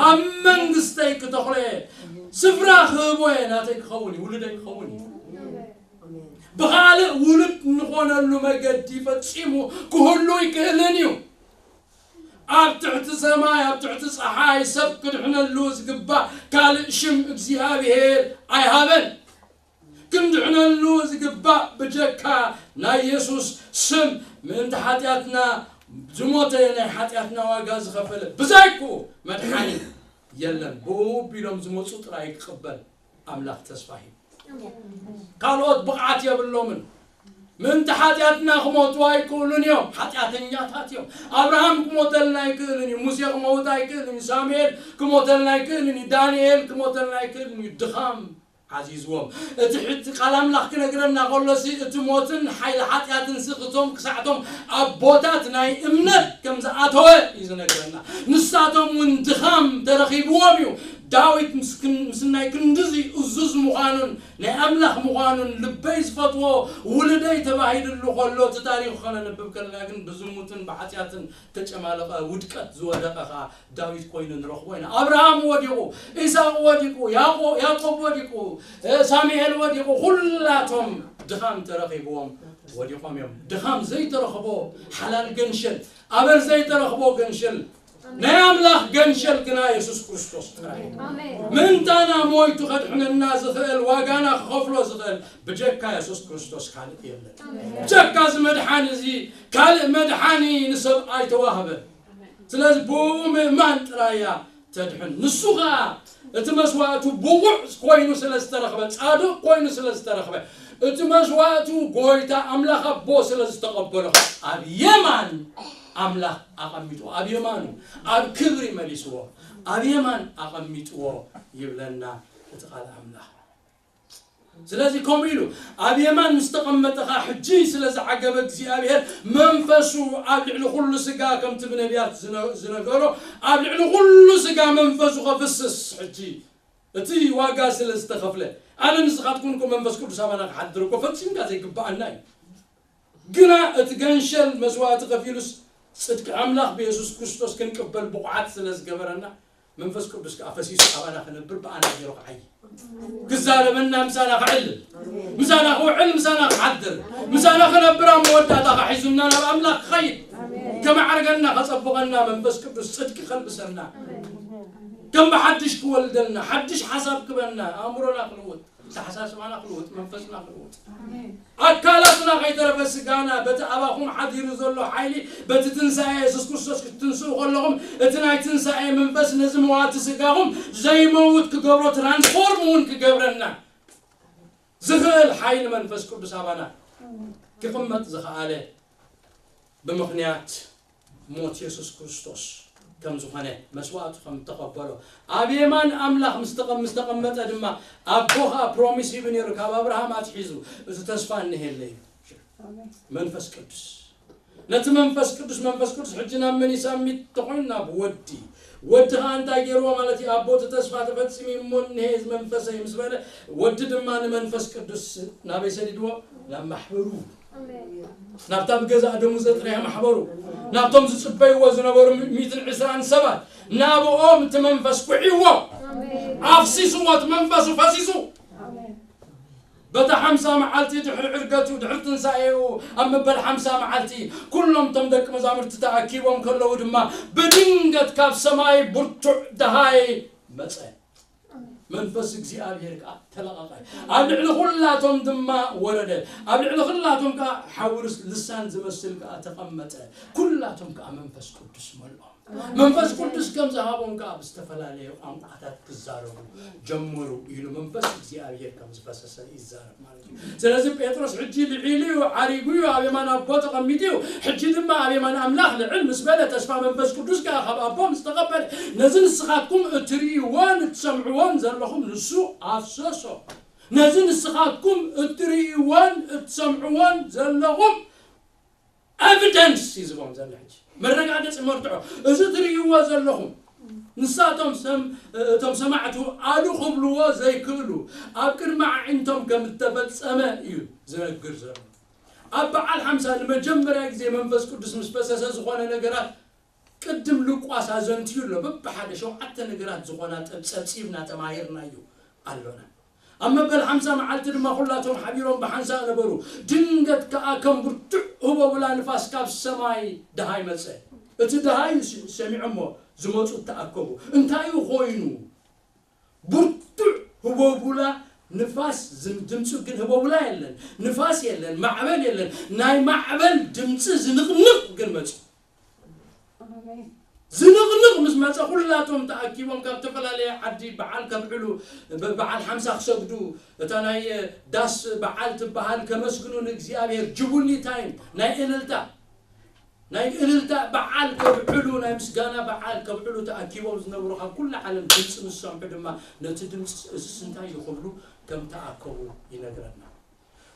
ኣብ መንግስተይ ክተኽሎ እየ። ስፍራ ክህቦ እየ። ናተይ ክኸውን እዩ። ውሉደይ ክኸውን እዩ። ብኻልእ ውሉድ ንኾነሉ መገዲ ፈጺሙ ክህሉ ኣይክእልን እዩ። ኣብ ትሕቲ ሰማይ፣ ኣብ ትሕቲ ጸሓይ ሰብ ክድሕነሉ ዝግባእ ካልእ ሽም እግዚኣብሔር ኣይሃበን። ክንድሕነሉ ዝግባእ ብጀካ ናይ የሱስ ስም ምእንቲ ሓጢኣትና ዝሞተ፣ ናይ ሓጢኣትና ዋጋ ዝኸፈለ ብዛይክኡ መድሓኒ የለን። ብኡ ኣቢሎም ዝመጹ ጥራይ ክቕበል ኣምላኽ ተስፋ ሂቡ። ካልኦት ብቕዓት የብሎምን። ምእንቲ ሓጢኣትና ክሞቱ ኣይክእሉን እዮም። ሓጢኣተኛታት እዮም። ኣብርሃም ክሞተልና ኣይክእልን እዩ። ሙሴ ክመውት ኣይክእልን እዩ። ሳሙኤል ክሞተልና ኣይክእልን እዩ። ዳንኤል ክሞተልና ኣይክእልን እዩ። ድኻም ዓዚዝዎም። እቲ ሕጂ ቃል ኣምላኽ ክነግረና ከሎሲ፣ እቲ ሞትን ሓይሊ ሓጢኣትን ሲ ክቶም ክሳዕቶም ኣቦታት ናይ እምነት ከም ዝኣተወ እዩ ዝነግረና። ንሳቶም እውን ድኻም ተረኺብዎም እዩ። ዳዊት ምስ ክን-፣ ምስ ናይ ክንድዚ እዙዝ ምዃኑን ናይ ኣምላኽ ምዃኑን፣ ልበይ ዝፈትዎ ውሉደይ ተባሂልሉ ከሎ፣ እቲ ታሪኹ ከነንብብ ከለና ግን ብዝሙትን ብሓጢኣትን ተጨማለቐ፣ ውድቀት ዝወደቐ ኸኣ ዳዊት ኮይኑ ንረኽቦ ኢና። ኣብርሃም ወዲቑ፣ ኢሳቕ ወዲቑ፣ ያዕቆ-፣ ያዕቆብ ወዲቑ፣ እ፣ ሳሙኤል ወዲቑ፣ ኩላቶም ድኻም ተረኺብዎም ወዲቖም እዮም። ድኻም ዘይተረኽቦ ሓላል ገንሸል፣ ኣበር ዘይተረኽቦ ገንሸል፣ ናይ ኣምላኽ ገንሸል ግና የሱስ ክርስቶስ ጥራይ እዩ። ኣሜን። ምእንታና ሞይቱ ከድሕነና ዝኽእል፣ ዋጋና ክኸፍሎ ዝኽእል ብጀካ የሱስ ክርስቶስ ካልእ የለን። ኣሜን። ብጀካ እዚ መድሓኒ እዚ ካልእ መድሓኒ ንሰብ ኣይተዋህበን። ስለዚ ብኡ ምእማን ጥራይ እያ ተድሕን። ንሱ ኸኣ እቲ መስዋእቱ ብቑዕ ኮይኑ ስለ ዝተረኽበ፣ ጻድቕ ኮይኑ ስለ ዝተረኽበ፣ እቲ መስዋእቱ ጎይታ ኣምላኽ ኣቦ ስለ ዝተቐበሎ፣ ኣብ የማን ኣምላኽ ኣቐሚጥዎ፣ ኣብ የማኑ፣ ኣብ ክብሪ መሊስዎ፣ ኣብ የማን ኣቐሚጥዎ ይብለና እቲ ቃል ኣምላኽ። ስለዚ ከምኡ ኢሉ ኣብ የማን ምስ ተቐመጠ ኸኣ፣ ሕጂ ስለ ዝዓገበ እግዚኣብሔር መንፈሱ ኣብ ልዕሊ ኩሉ ስጋ፣ ከምቲ ብነቢያት ዝነ-፣ ዝነገሮ፣ ኣብ ልዕሊ ኩሉ ስጋ መንፈሱ ከፍስስ፣ ሕጂ እቲ ዋጋ ስለ ዝተኸፍለ። ኣነ ንስኻትኩም እኮ መንፈስ ቅዱስ ኣባና ክሓድር እኮ ፈጺምካ ዘይግብኣና እዩ። ግና እቲ ገንሸል መስዋእቲ ከፊሉስ፣ ጽድቂ ኣምላኽ ብየሱስ ክርስቶስ ክንቅበል ብቑዓት ስለ ዝገበረና፣ መንፈስ ቅዱስ ከኣ ፈሲሱ ኣባና ክነብር፣ ብኣና ገይሩ ክዓዪ፣ ክዛረበና፣ ምሳና ክዕልል፣ ምሳና ክውዕል፣ ምሳና ክሓድር፣ ምሳና ክነብር፣ ኣብ መወዳእታ ከኣ ሒዙና ናብ ኣምላኽ ክኸይድ፣ ከመዓርገና፣ ከጸብቐና፣ መንፈስ ቅዱስ ጽድቂ ከልብሰና። ከም ብሓድሽ ክወልደልና፣ ሓድሽ ሓሳብ ክበና፣ ኣእምሮና ክልውጥ፣ ኣተሓሳስባና ክልውጥ፣ መንፈስና ክልውጥ፣ ኣካላትና ከይተረፈ ስጋና በቲ ኣባኹም ሓዲሩ ዘሎ ሓይሊ፣ በቲ ትንሳኤ የሱስ ክርስቶስ ክትትንስኡ ከለኹም፣ እቲ ናይ ትንሳኤ መንፈስ ነዚ መዋቲ ስጋኹም ዘይመውት ክገብሮ፣ ትራንስፎርም እውን ክገብረና ዝኽእል ሓይሊ መንፈስ ቅዱስ ኣባና ክቕመጥ ዝኸኣለ ብምኽንያት ሞት የሱስ ክርስቶስ ከም ዝኾነ፣ መስዋእቱ ከም እተቐበሎ፣ ኣብ የማን ኣምላኽ ምስ ተቐ-፣ ምስ ተቐመጠ ድማ፣ ኣቦ ኸኣ ፕሮሚስ ሂቡ ነይሩ፣ ካብ ኣብርሃም ኣትሒዙ፣ እዚ ተስፋ እነሄለይ እዩ። መንፈስ ቅዱስ። ነቲ መንፈስ ቅዱስ፣ መንፈስ ቅዱስ ሕጂ ናብ መን ይሳሚት ተኾይኑ? ናብ ወዲ። ወዲ ኸኣ እንታይ ገይርዎ ማለት እዩ? ኣቦ እቲ ተስፋ ተፈጺሙ እዩ እሞ እነሄ እዚ መንፈሰይ ምስ በለ፣ ወዲ ድማ ንመንፈስ ቅዱስ ናበይ ሰዲድዎ? ናብ ማሕበሩ። ናብታ ብገዛእ ደሙ ዘጥረየ ማሕበሩ፣ ናብቶም ዝጽበይዎ ዝነበሩ ሚእትን ዕስራን ሰባት፣ ናብኦም እቲ መንፈስ ኩዒዎ፣ ኣፍሲስዎ፣ እቲ መንፈሱ ፈሲሱ። በታ ሓምሳ መዓልቲ ድሕሪ ዕርገቱ፣ ድሕሪ ትንሳኤኡ፣ ኣብ መበል ሓምሳ መዓልቲ፣ ኩሎም እቶም ደቂ መዛሙርቲ ተኣኪቦም ከለዉ ድማ፣ ብድንገት ካብ ሰማይ ብርቱዕ ደሃይ መጸ። መንፈስ እግዚኣብሔር ከኣ ተለቐቐ። ኣብ ልዕሊ ኩላቶም ድማ ወረደ። ኣብ ልዕሊ ኩላቶም ከኣ ሓዊ ርስ-፣ ልሳን ዝመስል ከኣ ተቐመጠ። ኩላቶም ከኣ መንፈስ ቅዱስ መልኦም። መንፈስ ቅዱስ ከም ዝሃቦም ከኣ ብዝተፈላለየ ቋንቋታት ክዛረቡ ጀመሩ ኢሉ መንፈስ እግዚኣብሔር ከም ዝፈሰሰ ይዛረብ ማለት እዩ። ስለዚ ጴጥሮስ ሕጂ ልዒሉ እዩ፣ ዓሪጉ እዩ፣ ኣብ የማን ኣቦ ተቐሚጡ እዩ። ሕጂ ድማ ኣብ የማን ኣምላኽ ልዕል ምስ በለ፣ ተስፋ መንፈስ ቅዱስ ከኣ ካብ ኣቦ ምስ ተቐበለ፣ ነዚ ንስኻትኩም እትርእይዎን እትሰምዕዎን ዘለኹም ንሱ ኣፍሰሶ። ነዚ ንስኻትኩም እትርእይዎን እትሰምዕዎን ዘለኹም ኤቪደንስ እዩ ዝቦም ዘሎ። ሕጂ መረጋገጺ መርትዖ፣ እዚ ትርእይዎ ዘለኹም፣ ንሳቶም ሰም-፣ እቶም ሰማዕቱ ኣሉ ክብልዎ ዘይክእሉ፣ ኣብ ቅድሚ ኣዒንቶም ከም እተፈጸመ እዩ ዝነግር ዘሎ። ኣብ በዓል ሓምሳ ንመጀመርያ ግዜ መንፈስ ቅዱስ ምስ ፈሰሰ ዝኾነ ነገራት ቅድም ሉቃስ ኣዘንትዩ ኣሎ። በብሓደ ሸውዓተ ነገራት ዝኾና ጠብ-፣ ጸብጺብና ተማሂርናዮ ኣሎና። ኣብ መበል ሓምሳ መዓልቲ ድማ ኩላቶም ሓቢሮም ብሓንሳእ ነበሩ። ድንገት ከኣ ከም ብርቱዕ ህቦብላ ንፋስ ካብ ሰማይ ደሃይ መጸ። እቲ ደሃይ ስ-፣ ሰሚዖሞ ዝመጹ ተኣከቡ። እንታይ እዩ ኮይኑ? ብርቱዕ ህቦብላ ንፋስ ዝም-፣ ድምጺ ግን ህቦብላ የለን፣ ንፋስ የለን፣ ማዕበል የለን። ናይ ማዕበል ድምጺ ዝንቕንቕ ግን መጺኡ። ኣሜን። ዝንቕንቕ ምስ መጸ፣ ኩላቶም ተኣኪቦም ካብ ዝተፈላለየ ዓዲ በዓል ከብዕሉ፣ ብ-፣ በዓል ሓምሳ ክሰግዱ፣ እታ ናይ ዳስ በዓል ትበሃል ከመስግኑ ንእግዚኣብሔር፣ ጁቡሊ ታይም፣ ናይ እልልታ፣ ናይ እልልታ በዓል ከብዕሉ፣ ናይ ምስጋና በዓል ከብዕሉ ተኣኪቦም ዝነበሩ ካብ ኩሉ ዓለም ድምጺ ምስ ሰምዑ ድማ፣ ነቲ ድምጺ፣ "እዝስ እንታይ እዩ?" ክብሉ ከም ተኣከቡ ይነግረና።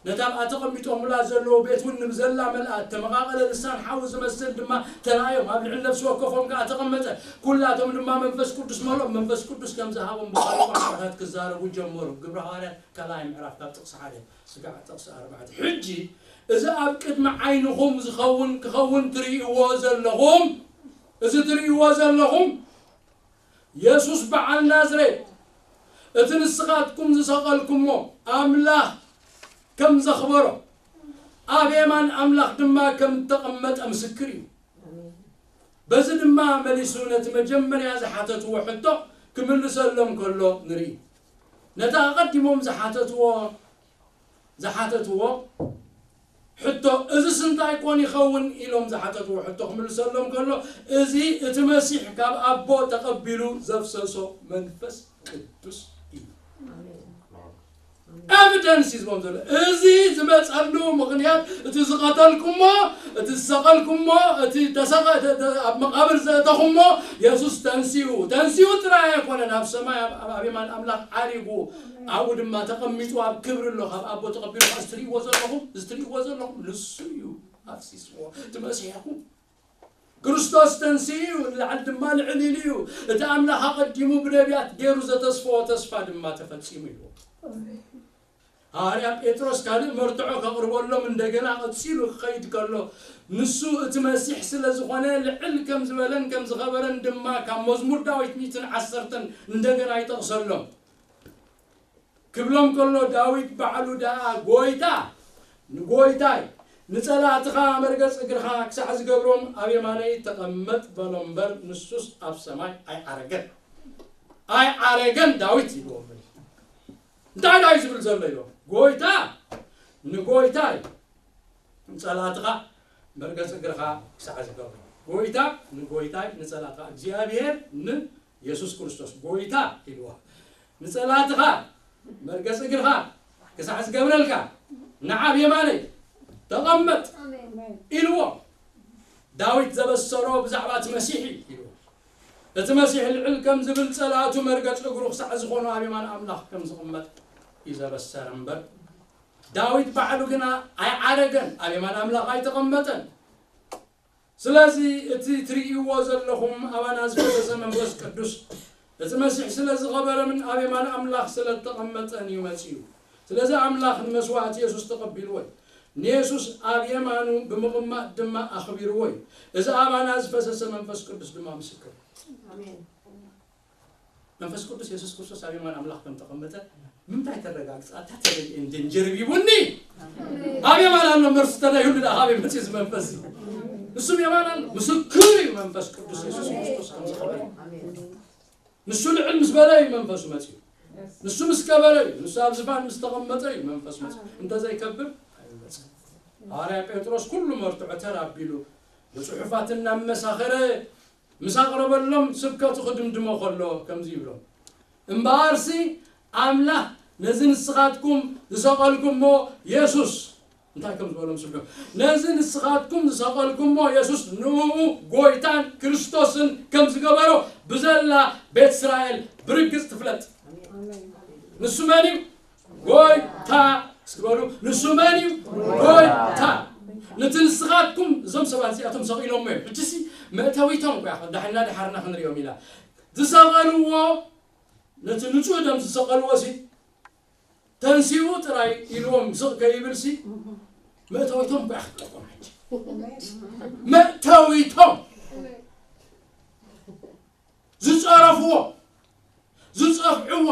ነታ ኣብኣ ተቐሚጦምላ ዘለዉ ቤት እውን ንብዘላ መልኣ፣ እተመቓቐለ ልሳን ሓዊ ዝመስል ድማ ተራእዮም፣ ኣብ ልዕሊ ነፍሲ ወከፎም ከኣ ተቐመጠ። ኩላቶም ድማ መንፈስ ቅዱስ መልኦም፣ መንፈስ ቅዱስ ከም ዝሃቦም ብኻልእ ቋንቋታት ክዛረቡ ጀመሩ። ግብረ ሃዋርያት ካልኣይ ምዕራፍ ካብ ጥቕሲ ሓደ ስጋዕ ጥቕሲ ኣርባዕተ። ሕጂ እዚ ኣብ ቅድሚ ዓይንኹም ዝኸውን ክኸውን ትርእይዎ ዘለኹም፣ እዚ ትርእይዎ ዘለኹም የሱስ በዓል ናዝሬት፣ እቲ ንስኻትኩም ዝሰቐልኩሞ፣ ኣምላኽ ከም ዘኽበሮ፣ ኣብ የማን ኣምላኽ ድማ ከም እተቐመጠ ምስክር እዩ። በዚ ድማ መሊሱ ነቲ መጀመርያ ዝሓተትዎ ሕቶ ክምልሰሎም ከሎ ንርኢ። ነቲ ኣቐዲሞም ዝሓተትዎ፣ ዝሓተትዎ ሕቶ፣ "እዝስ እንታይ ኮን ይኸውን?" ኢሎም ዝሓተትዎ ሕቶ ክምልሰሎም ከሎ፣ "እዚ እቲ መሲሕ ካብ ኣቦ ተቐቢሉ ዘፍሰሶ መንፈስ ቅዱስ እዩ።" ኤቪደንስ እዩ ዝቦም ዘሎ። እዚ ዝመጸሉ ምኽንያት፣ እቲ ዝቐተልኩሞ፣ እቲ ዝሰቐልኩሞ፣ እቲ ተሰቐ-፣ ተ-፣ ተ-፣ ኣብ መቓብር ዘእተኹሞ፣ የሱስ ተንሲኡ። ተንሲኡ ጥራይ ኣይኮነን፣ ኣብ ሰማይ፣ ኣብ፣ ኣብ፣ ኣብ የማን ኣምላኽ ዓሪጉ፣ ኣብኡ ድማ ተቐሚጡ ኣብ ክብሪ ኣሎ፣ ካብ ኣቦ ተቐቢሉ። እዚ ትርእይዎ ዘለኹም፣ እዚ ትርእይዎ ዘለኹም ንሱ እዩ ኣፍሲስዎ። እቲ መሲሕኹም ክርስቶስ ተንሲኡ እዩ፣ ንላዕሊ ድማ ልዕል ኢሉ እዩ። እቲ ኣምላኽ ኣቐዲሙ ብነቢያት ገይሩ ዘተስፈዎ ተስፋ ድማ ተፈጺሙ እዩ። ሃዋርያ ጴጥሮስ ካልእ መርትዖ ከቕርበሎም እንደገና ቀጺሉ ክኸይድ ከሎ፣ ንሱ እቲ መሲሕ ስለ ዝኾነ ልዕል ከም ዝበለን ከም ዝኸበረን ድማ ካብ መዝሙር ዳዊት ሚእትን ዓሰርተን እንደገና ይጠቕሰሎም። ክብሎም ከሎ፣ ዳዊት ባዕሉ ደኣ፣ "ጎይታ ንጎይታይ፣ ንጸላእትኻ መርገጽ እግርኻ ክሳዕ ዝገብሮም ኣብ የማነይ ተቐመጥ" በሎ እምበር፣ ንሱስ ኣብ ሰማይ ኣይዓረገን። ኣይዓረገን ዳዊት ኢልዎም። እንታይ ደኣ እዩ ዝብል ዘሎ ኢልዎም? ጎይታ ንጎይታይ ንጸላእትኻ መርገጽ እግርኻ ክሳዕ ዝገብሮ። ጎይታ ንጎይታይ ንጸላእትኻ፣ እግዚኣብሔር ንየሱስ ክርስቶስ ጎይታ ኢልዎ። ንጸላእትኻ መርገጽ እግርኻ ክሳዕ ዝገብረልካ ንዓ ኣብ የማነይ ተቐመጥ ኢልዎ። ዳዊት ዘበሰሮ ብዛዕባ እቲ መሲሕ እዩ ኢልዎ። እቲ መሲሕ ልዕል ከም ዝብል ጸላእቱ መርገጽ እግሩ ክሳዕ ዝኾኑ ኣብ የማን ኣምላኽ ከም ዝቕመጥ እዩ ዘበሰረ እምበር፣ ዳዊት ባዕሉ ግና ኣይዓረገን፣ ኣብ የማን ኣምላኽ ኣይተቐመጠን። ስለዚ እቲ ትርእይዎ ዘለኹም ኣባና ዝፈሰሰ መንፈስ ቅዱስ እቲ መሲሕ ስለ ዝኸበረምን ኣብ የማን ኣምላኽ ስለ እተቐመጠን እዩ መጺኡ። ስለዚ ኣምላኽ ንመስዋእቲ የሱስ ተቐቢልዎ እዩ። ንየሱስ ኣብ የማኑ ብምቕማጥ ድማ ኣኽቢርዎ እዩ። እዚ ኣባና ዝፈሰሰ መንፈስ ቅዱስ ድማ ምስክር እዩ። ኣሜን። መንፈስ ቅዱስ የሱስ ክርስቶስ ኣብ የማን ኣምላኽ ከም ተቐመጠ ምንታይ ተረጋግጽ? ኣታ ተለይ እንድን ጀርቢቡኒ። ኣብ የማን ኣሎ መርሱ ተለይ ሁሉ ደኣ ካበይ መጺኡ እዚ መንፈስ እዚ? ንሱ ኣብ የማን ኣሎ። ምስክር እዩ መንፈስ ቅዱስ የሱስ ክርስቶስ ከም ዝኸበረ። ንሱ ልዕል ምስ በለ እዩ መንፈሱ መጺኡ። ንሱ ምስ ከበረ እዩ። ንሱ ኣብ ዝፋን ምስ ተቐመጠ እዩ መንፈሱ መጺኡ። እንተዘይከብር ኣይመጽእን። ሃዋርያ ጴጥሮስ ኩሉ መርትዖ ተር ኣቢሉ ብጽሑፋት እናመሳኸረ ምስ ኣቕረበሎም ስብከቱ ክድምድሞ ከሎ ከምዚ ይብሎም፣ እምበኣርሲ ኣምላኽ ነዚ ንስኻትኩም ዝሰቐልኩሞ የሱስ፣ እንታይ ከም ዝበሎም ስምዑ፣ ነዚ ንስኻትኩም ዝሰቐልኩሞ የሱስ ንእኡ ጎይታን ክርስቶስን ከም ዝገበሮ ብዘላ ቤት እስራኤል ብርግጽ ትፍለጥ። ንሱ መን እዩ? ጎይታ። እስኪ በሉ፣ ንሱ መን እዩ? ጎይታ። ነቲ ንስኻትኩም፣ እዞም ሰባት እዚኣቶም ሰቒሎሞ እዮም። ሕጂሲ መእተዊቶም እኮ እያ፣ ዳሕና ዳሓርና ክንሪኦም ኢና። ዝሰቐልዎ፣ ነቲ ንጹህ ደም ዝሰቐልዎ ሲ፣ ተንሲኡ ጥራይ ኢልዎም ስቕ ከይብል ሲ፣ መእተዊቶም እኮ እያ ክትጠቆም ሕጂ። መእተዊቶም። ዝጸረፍዎ፣ ዝጸፍዕዎ፣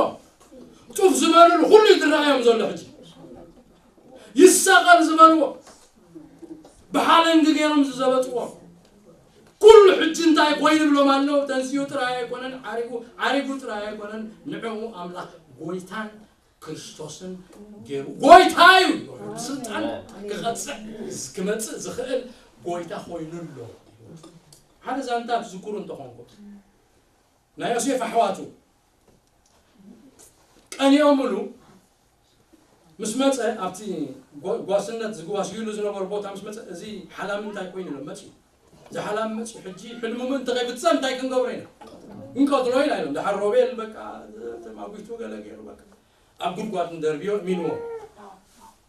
ጡፍ ዝበልሉ ኩሉ ይድረኣዮም ዘሎ ሕጂ። ይሰቐል ዝበልዎ፣ ብሓለንጊ ገይሮም ዝዘበጥዎ፣ ኩሉ ሕጂ እንታይ ኮይኑ ይብሎም ኣለዉ? ተንሲኡ ጥራይ ኣይኮነን፣ ዓሪጉ፣ ዓሪጉ ጥራይ ኣይኮነን፣ ንዕኡ ኣምላኽ ጎይታን ክርስቶስን ገይሩ፣ ጎይታ እዩ። ብስልጣን ክቐጽዕ፣ ክመጽእ ዝኽእል ጎይታ ኮይኑ ኣሎ። ሓደ ዛንታ ትዝክሩ እንተኾንኩም፣ ናይ ዮሴፍ ኣሕዋቱ ቀኒኦምሉ ምስ መጸ፣ ኣብቲ ጓ-፣ ጓስነት ዝጓስዩሉ ዝነበሩ ቦታ ምስ መጸ፣ እዚ ሓላሚ እንታይ ኮይኑ ኢሎም መጺኡ። እዚ ሓላሚ መጺኡ፣ ሕጂ ሕልሙ ምእንቲ ከይፍጸም እንታይ ክንገብሮ ኢና? ክንቀትሎ ኢና ኢሎም። ደሓር ሮቤል በቃ ተማጒቱ ገለ ገይሩ በቃ ኣብ ጉድጓድ ንደርብዮ እሚንዎ።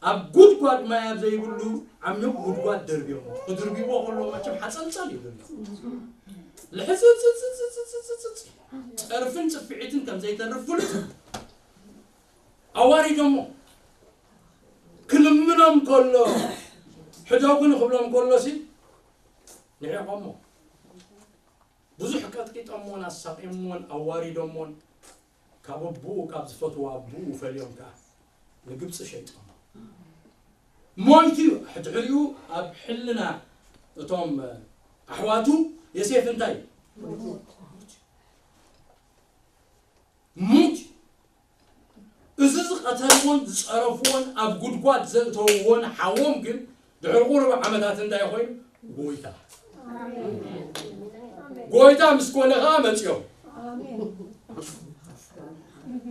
ኣብ ጉድጓድ ማይ ኣብ ዘይብሉ ዓሚቕ ጉድጓድ ደርብዮም። ክድርብይዎ ከለዉ መቸም ሓጸልጸል ይብሉ። ልሕጽጽጽጽጽጽጽጽ፣ ጸርፍን ጽፍዒትን ከም ዘይተርፍ ፍሉጥ። ኣዋሪዶሞ። ክልምኖም ከሎ፣ ሕደጉኒ ክብሎም ከሎ ሲ፣ ንዒቖሞ። ብዙሕ ቀጥቂጦሞን ኣሳቒሞን ኣዋሪዶሞን፣ ካብ ኣቦኡ፣ ካብ ዝፈትዎ ኣቦኡ ፈልዮም ከኣ ንግብጺ ሸይጦሞ። ሞይቱ እዩ። ድሕሪኡ ኣብ ሕልና እቶም ኣሕዋቱ፣ ዮሴፍ እንታይ እዩ? ሙት። እዚ ዝቐተልዎን ዝጸረፍዎን ኣብ ጉድጓድ ዘእተውዎን ሓዎም ግን ድሕሪ ቁሩብ ዓመታት እንታይ ኮይኑ? ጎይታ። ጎይታ ምስ ኮነ ኸኣ መጺኦም።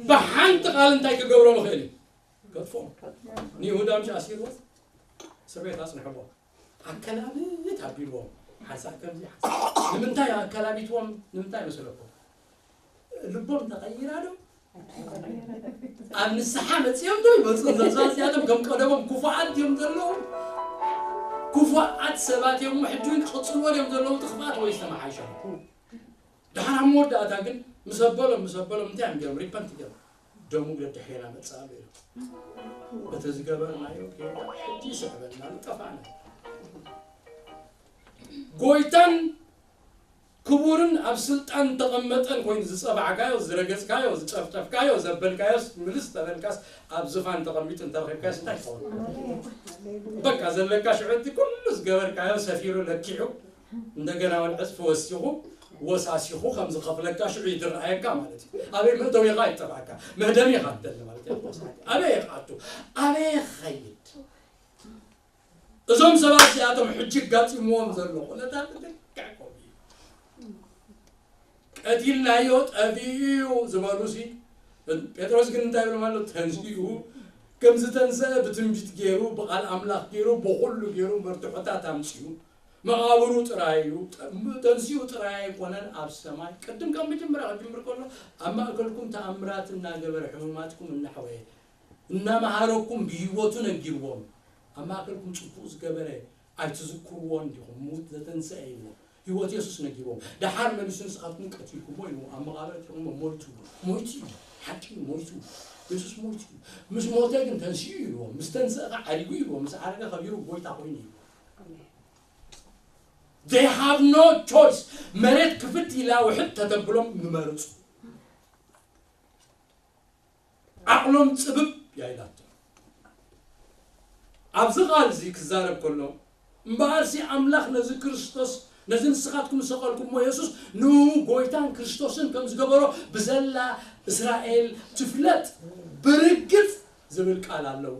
ብሓንቲ ቃል እንታይ ክገብሮም ይኽእል እዩ? ከጥፍኦም። ንይሁዳ ምሽ ኣሲርዎ እስር ቤት ኣጽንሕዎ። ኣከላብት ኣቢልዎም። ሓንሳእ ከምዚ፣ ሓንሳእ፣ ንምንታይ ኣከላቢትዎም? ንምንታይ መሰለኩም? ልቦም ተቐይራ ዶ? ኣብ ንስሓ መጺኦም ዶ ይመጹ? እዞም ሰባት እዚኣቶም ከም ቀደሞም ክፉኣት ድዮም ዘለዉ? ክፉኣት ሰባት እዮም፣ ሕጂ እውን ክቕጽልዎ ድዮም ዘለዉ እቲ ክፍኣት ወይስ ተመሓይሾም? ደሓር ኣብ መወዳእታ ግን ምስ ኣበሎም፣ ምስ ኣበሎም እንታይ እዮም ገይሮም? ሪፐንት ገይሮም። ደሙ ደድሕሬና መጽእ ኣሎ ኢሎም። በቲ ዝገበርናዮ ጌጋ ሕጂ ይስዕበና፣ ንጠፋእና። ጎይታን ክቡርን ኣብ ስልጣን ተቐመጠን ኮይኑ ዝጸባዕካዮ፣ ዝረገጽካዮ፣ ዝጨፍጨፍካዮ፣ ዘበልካዮስ፣ ምልስ ተበልካስ፣ ኣብ ዝፋን ተቐሚጡ እንተረኺብካዮስ እንታይ ይኸውን? በቃ ዘለካ ሽዑ እቲ ኩሉ ዝገበርካዮ ሰፊሩ ለኪዑ፣ እንደገና እውን ዕጽፊ ወሲኹ፣ ወሳሲኹ ከም ዝኸፍለካ ሽዑ ይትረኣየካ ማለት እዩ። ኣበይ መእተዊኻ ይጠፍኣካ፣ መህደሚኻ ትደሊ ማለት እዩ። ኣበይ ይኣቱ፣ ኣበይ ይኸይድ? እዞም ሰባት እዚኣቶም ሕጂ ኣጋጢምዎም ዘሎ ኩነታት ልክዕ ከምኡ እዩ። ቀቲልናዮ ጠፊኡ እዩ ዝበሉሲ፣ ጴጥሮስ ግን እንታይ ይብሎም ኣሎ? ተንሲኡ፣ ከም ዝተንሰአ ብትንቢት ገይሩ፣ ብቓል ኣምላኽ ገይሩ፣ ብኹሉ ገይሩ መርትዖታት ኣምጺኡ። መቓብሩ ጥራይ እዩ፣ ጠ-፣ ተንሲኡ ጥራይ ኣይኮነን፣ ኣብ ሰማይ። ቅድም ካብ መጀመርያ ክጅምር ከሎ፣ ኣብ ማእከልኩም ተኣምራት እናገበረ፣ ሕሙማትኩም እናሕወየ፣ እናመሃረኩም ብህይወቱ ነጊርዎም። ኣብ ማእከልኩም ጽቡቕ ዝገበረ ኣይትዝክርዎን ዲኹም? ሙት ዘተንስአ ኢልዎ። ህይወት የሱስ ነጊርዎም። ደሓር መሊሱ ንስኻትኩም ቀቲልኩሞ ኢልዎ። ኣብ መቓብር ኣእቲኹሞ ሞይቱ። ሞይቱ እዩ። ሓቂ እዩ፣ ሞይቱ። የሱስ ሞይቱ እዩ። ምስ ሞተ ግን ተንሲኡ ኢልዎ። ምስ ተንስአ ኸዓ ዓሪጉ ኢልዎ። ምስ ዓረገ ከቢሩ ጎይታ ኮይኑ ኢልዎ። They have no choice። መሬት ክፍት ኢላ ውሕጥ ተተብሎም ምመርጹ። ዓቕሎም ጽብብ እያ ኢላቶ። ኣብዚ ቃል እዚ ክዛረብ ከሎ፣ እምበኣርሲ ኣምላኽ ነዚ ክርስቶስ፣ ነዚ ንስኻትኩም ዝሰቐልኩሞ የሱስ፣ ንኡ ጎይታን ክርስቶስን ከም ዝገበሮ ብዘላ እስራኤል ትፍለጥ ብርግጽ ዝብል ቃል ኣለዉ።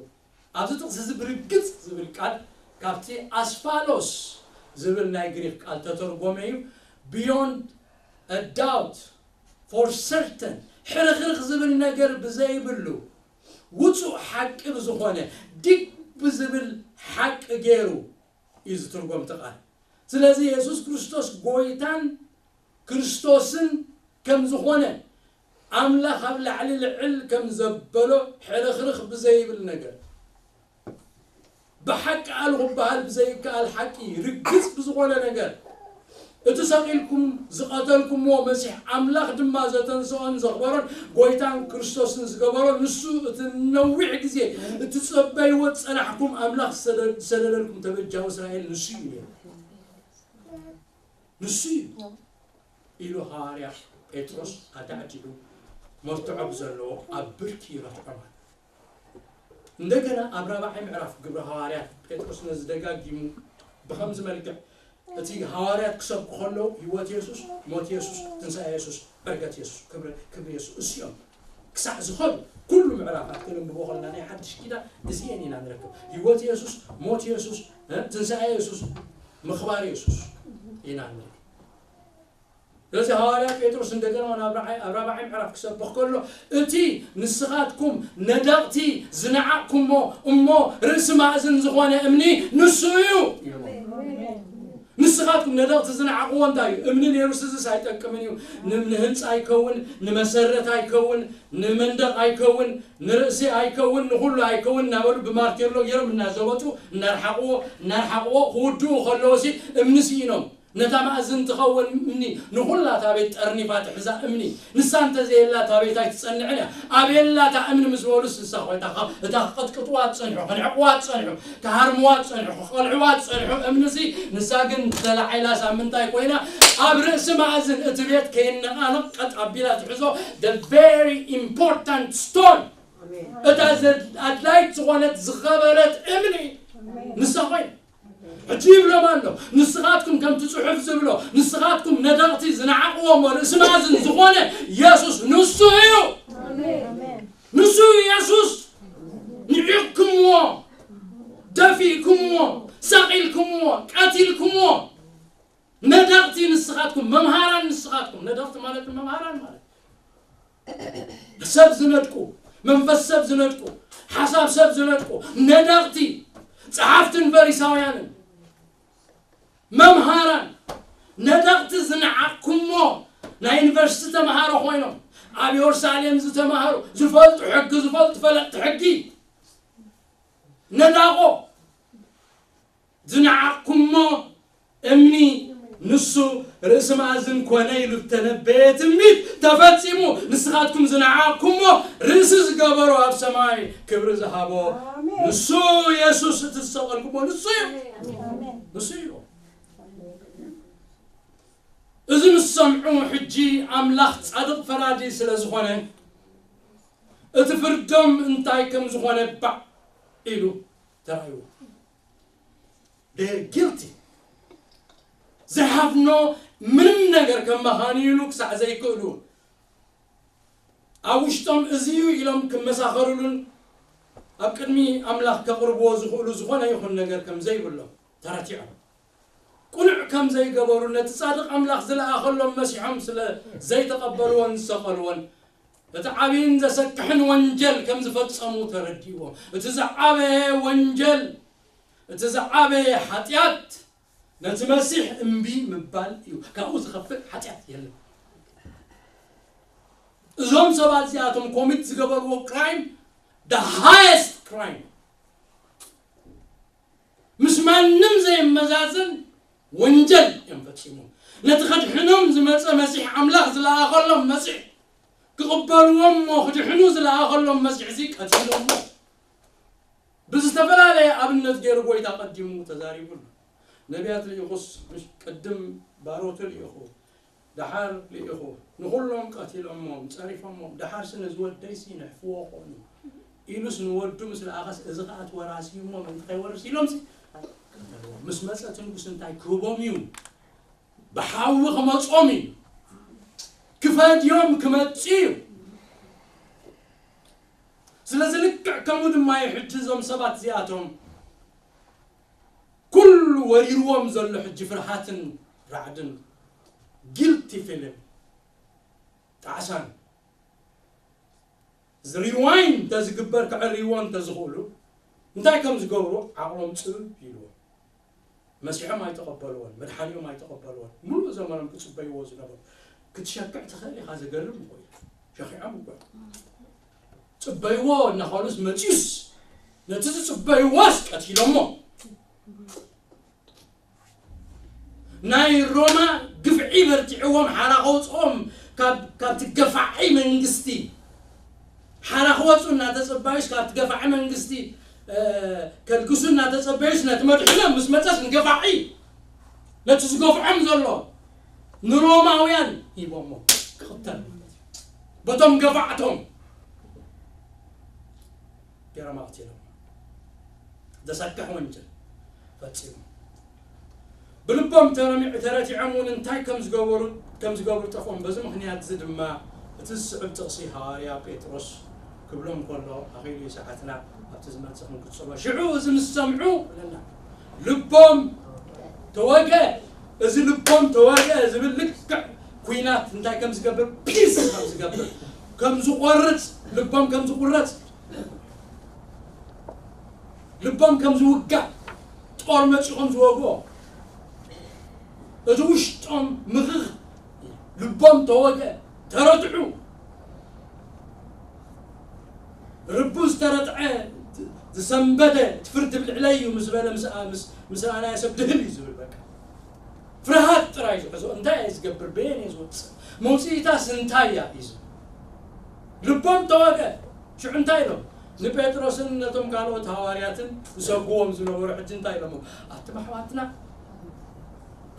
ኣብዚ ጥቕሲ እዚ ብርግጽ ዝብል ቃል ካብቲ ኣስፋሎስ ዝብል ናይ ግሪክ ቃል ተተርጎመ እዩ። Beyond a doubt፣ for certain፣ ሕርኽርኽ ዝብል ነገር ብዘይብሉ፣ ውጹእ ሓቂ ብዝኾነ፣ ዲግ ብዝብል ሓቂ ገይሩ እዩ ዝትርጎም እቲ ቃል። ስለዚ የሱስ ክርስቶስ ጎይታን ክርስቶስን ከም ዝኾነ፣ ኣምላኽ ኣብ ላዕሊ ልዕል ከም ዘበሎ ሕርኽርኽ ብዘይብል ነገር፣ ብሓቂ ኣሉ ክበሃል ብዘይከኣል ሓቂ ርግጽ ብዝኾነ ነገር፣ እቲ ሰቒልኩም ዝቐተልኩምዎ መሲሕ ኣምላኽ ድማ ዘተንስኦን ዘኽበሮን ጎይታን ክርስቶስን ዝገበሮ ንሱ፣ እቲ ነዊሕ ግዜ እትጸበይዎ ዝጸናሕኩም ኣምላኽ ዝሰደ-፣ ዝሰደደልኩም ተበጃዊ እስራኤል ንሱ እዩ ነይሩ። ንሱ እዩ ኢሉ ሃዋርያ ጴጥሮስ ኣዳዕዲዑ መርትዖ ብዘለዎ ኣብ ብርኪ ይረትዖ ማለት እዩ። እንደገና ኣብ ራብዓይ ምዕራፍ ግብሪ ሃዋርያት ጴጥሮስ ነዚ ደጋጊሙ ብኸምዚ መልክዕ፣ እቲ ሃዋርያት ክሰብኩ ከለዉ ህይወት የሱስ፣ ሞት የሱስ፣ ትንሳኤ የሱስ፣ ዕርገት የሱስ፣ ክብሪ፣ ክብሪ የሱስ፣ እዚኦም ክሳዕ ዝኸዱ ኩሉ ምዕራፋት ክነንብቦ ከለና ናይ ሓድሽ ኪዳን እዚኤን ኢና ንረክብ። ህይወት የሱስ፣ ሞት የሱስ፣ እ፣ ትንሳኤ የሱስ፣ ምኽባር የሱስ ኢና ንረክብ። ስለዚ ሃዋርያ ጴጥሮስ እንደገና እውን ኣብ ራብዓይ፣ ኣብ ራብዓይ ምዕራፍ ክሰብኽ ከሎ፣ እቲ ንስኻትኩም ነደቕቲ ዝነዓቕኩሞ እሞ ርእሲ ማእዝን ዝኾነ እምኒ ንሱ እዩ። ንስኻትኩም ነደቕቲ ዝነዓቕዎ እንታይ እዩ? እምኒ ነይሩስ እዚስ ኣይጠቅምን እዩ። ን-፣ ንህንጻ ኣይከውን፣ ንመሰረት ኣይከውን፣ ንመንደቕ ኣይከውን፣ ንርእሲ ኣይከውን፣ ንኹሉ ኣይከውን እናበሉ ብማርቴሎ ገይሮም እናዘበጡ እናርሓቕዎ፣ እናርሓቕዎ ክውድኡ ከለዉ ሲ እምኒ ስኢኖም። ነታ ማእዝን ትኸውን እምኒ፣ ንኹላ እታ ቤት ጠርኒፋ ትሕዛ እምኒ፣ ንሳ እንተዘየላ እታ ቤት ኣይትጸንዕን እያ። ኣበየላ እታ እምኒ ምስ በሉስ፣ ንሳ እኮ እታ ኸ-፣ እታ ክቕጥቅጥዋ ዝጸንሑ፣ ክንዕቅዋ ዝጸንሑ፣ ክሃርምዋ ዝጸንሑ፣ ክቐልዕዋ ዝጸንሑ እምኒሲ፣ ንሳ ግን ተላዒላስ ኣብ ምንታይ ኮይና? ኣብ ርእሲ ማእዝን እቲ ቤት ከይነቓነቕ ቀጥ ኣቢላ ትሕዞ፣ the very important stone። እታ ዘ-፣ ኣድላይት ዝኾነት ዝኸበረት እምኒ ንሳ ኮይና። ሕጂ ይብሎም ኣሎ፣ ንስኻትኩም ከምቲ ጽሑፍ ዝብሎ፣ ንስኻትኩም ነደቕቲ ዝነዓቕዎ እሞ ርእሲ ማእዝን ዝኾነ የሱስ ንሱ እዩ። ንሱ እዩ የሱስ። ንዒቕኩምዎ፣ ደፊእኩምዎ፣ ሰቒልኩምዎ፣ ቀቲልኩምዎ። ነደቕቲ ንስኻትኩም፣ መምሃራን ንስኻትኩም። ነደቕቲ ማለት መምሃራን ማለት ሰብ ዝነድቁ፣ መንፈስ ሰብ ዝነድቁ፣ ሓሳብ ሰብ ዝነድቁ ነደቕቲ፣ ጸሓፍትን ፈሪሳውያንን፣ መምሃራን፣ ነደቕቲ ዝነዓቕኩሞ ናይ ዩኒቨርሲቲ ተምሃሮ ኮይኖም፣ ኣብ የሩሳሌም ዝተማህሩ፣ ዝፈልጡ ሕጊ፣ ዝፈልጡ ፈለጥቲ ሕጊ፣ ነዳቖ፣ ዝነዓቕኩሞ እምኒ ንሱ ርእሲ መኣዝን ኮነ ኢሉ እተነበየ ትንቢት ተፈጺሙ። ንስኻትኩም ዝነዓቕኩሞ ርእሲ ዝገበሮ ኣብ ሰማይ ክብሪ ዝሃቦ ኣሜን። ንሱ የሱስ እቲ ዝሰቐልኩሞ ንሱ እዩ። ኣሜን። ንሱ እዩ። እዚ ምስ ሰምዑ ሕጂ ኣምላኽ ጻድቕ ፈራዲ ስለ ዝኾነ እቲ ፍርዶም እንታይ ከም ዝኾነ ባዕ ኢሉ ተራእይዎ። They're guilty. They have no ምንም ነገር ከመኻንይሉ ክሳዕ ዘይክእሉ፣ ኣብ ውሽጦም እዚ እዩ ኢሎም ክመሳኸሩሉን ኣብ ቅድሚ ኣምላኽ ከቕርብዎ ዝኽእሉ ዝኾነ ይኹን ነገር ከም ዘይብሎም ተረቲዖም፣ ቅኑዕ ከም ዘይገበሩ፣ ነቲ ጻድቕ ኣምላኽ ዝለኣኸሎም መሲሖም ስለ ዘይተቐበልዎን ዝሰቐልዎን፣ እቲ ዓብይን ዘሰክሕን ወንጀል ከም ዝፈጸሙ ተረዲእዎም። እቲ ዝዓበየ ወንጀል፣ እቲ ዝዓበየ ሓጢኣት፣ ነቲ መሲሕ እምቢ ምባል እዩ። ካብኡ ዝኸፍእ ሓጢኣት የለን። እዞም ሰባት እዚኣቶም ኮሚት ዝገበርዎ ክራይም፣ the highest crime፣ ምስ ማንም ዘይመዛዘን ወንጀል እዮም ፈጺሞም። ነቲ ከድሕኖም ዝመጸ መሲሕ፣ ኣምላኽ ዝለኣኸሎም መሲሕ ክቕበልዎም እሞ ክድሕኑ ዝለኣኸሎም መሲሕ እዚ ቀቲሎሞ። ብዝተፈላለየ ኣብነት ገይሩ ጎይታ ቀዲሙ ተዛሪቡሉ። ነቢያት ልኢኹስ፣ ምሽ-፣ ቅድም ባሮቱ ልኢኹ፣ ደሓር ልኢኹ፣ ንኹሎም ቀቲሎሞም፣ ጸሪፎሞም፣ ደሓርሲ ነዚ ወደይሲ ነሕፍዎ ኮኑ ኢሉስ ንወዱ ምስ ለኣኸስ፣ እዚ ኸኣ እቲ ወራሲ እሞ ምእንቲ ከይወርስ ኢሎምሲ ቀተልዎ። ምስ መጸ እቲ ንጉስ እንታይ ክህቦም እዩ? ብሓዊ ክመጾም እዩ። ክፈድዮም ክመጽእ እዩ። ስለዚ ልክዕ ከምኡ ድማ እዩ ሕጂ እዞም ሰባት እዚኣቶም ኩሉ ወሪርዎም ዘሎ ሕጂ ፍርሃትን ራዕድን፣ ጊልቲ ፊሊንግ፣ ጣዕሳን። እዚ ሪዋይንድ እንተዝግበር፣ ክዕርይዎ እንተዝኽእሉ፣ እንታይ ከም ዝገብሩ ዓቕሎም ጽብብ ኢልዎም። መሲሖም ኣይተቐበልዎን፣ መድሓኒኦም ኣይተቐበልዎን። ሙሉእ ዘመኖም ክጽበይዎ ዝነበሩ። ክትሸክዕ ትኽእል ኢኻ፣ ዘገርም እኮ እዩ። ሸኺዖም እኮ እዮም። ጽበይዎ እናኾኑስ መጺኡስ፣ ነቲ ዝጽበይዎስ ቀቲሎሞ። ናይ ሮማ ግፍዒ በርቲዕዎም፣ ሓራ ከውፅኦም ካብ፣ ካብቲ ገፋዒ መንግስቲ ሓራ ክወፁ እናተፀባዩስ፣ ካብቲ ገፋዒ መንግስቲ፣ እ፣ ከልግሱ እናተፀበዩስ፣ ነቲ መድሕኖም ምስ መፀስ ንገፋዒ፣ ነቲ ዝገፍዖም ዘሎ ንሮማውያን ሂቦሞ ክቕተል ማለት እዩ። በቶም ገፋዕቶም ገይሮም ኣቕቲሎም። ዘሰክሕ ወንጀል ፈጺሞም። ብልቦም ተረሚ-፣ ተረቲዖም እውን እንታይ ከም ዝገበሩ፣ ከም ዝገብሩ ጠፍኦም። በዚ ምኽንያት እዚ ድማ እቲ ዝስዕብ ጥቕሲ ሃዋርያ ጴጥሮስ ክብሎም ከሎ፣ ኣኺሉ እዩ ሰዓትና፣ ኣብቲ ዝመጽእ ክንቅጽሎ። ሽዑ እዚ ምስ ሰምዑ፣ ኢለና፣ ልቦም ተወግአ። እዚ ልቦም ተወግአ ዝብል ልክዕ ኲናት እንታይ ከም ዝገብር፣ ፒስ ከም ዝገብር፣ ከም ዝቖርጽ፣ ልቦም ከም ዝቑረጽ፣ ልቦም ከም ዝውጋእ፣ ጦር መጺኡ ከም ዝወግኦ፣ እቲ ውሽጦም ምኽኽ፣ ልቦም ተወግአ፣ ተረትዑ። ርቡ ዝተረትዐ፣ ዝሰንበደ፣ እቲ ፍርዲ ብልዕለይ እዩ ምስ በለ፣ ምስ፣ ምስ፣ ምስ ረኣናዮ ሰብ ድህል እዩ ዝብል። በቃ ፍርሃት ጥራይ ዝሕዞ። እንታይ እየ ዝገብር? በየን እየ ዝወፅእ? መውፅኢታስ እንታይ እያ? እዩ ዝብል። ልቦም ተወገ። ሽዑ እንታይ ኢሎም? ንጴጥሮስን ነቶም ካልኦት ሃዋርያትን ዝሰጉዎም ዝነበሩ ሕጂ እንታይ ኢሎሞም? ኣቱም ኣሕዋትና፣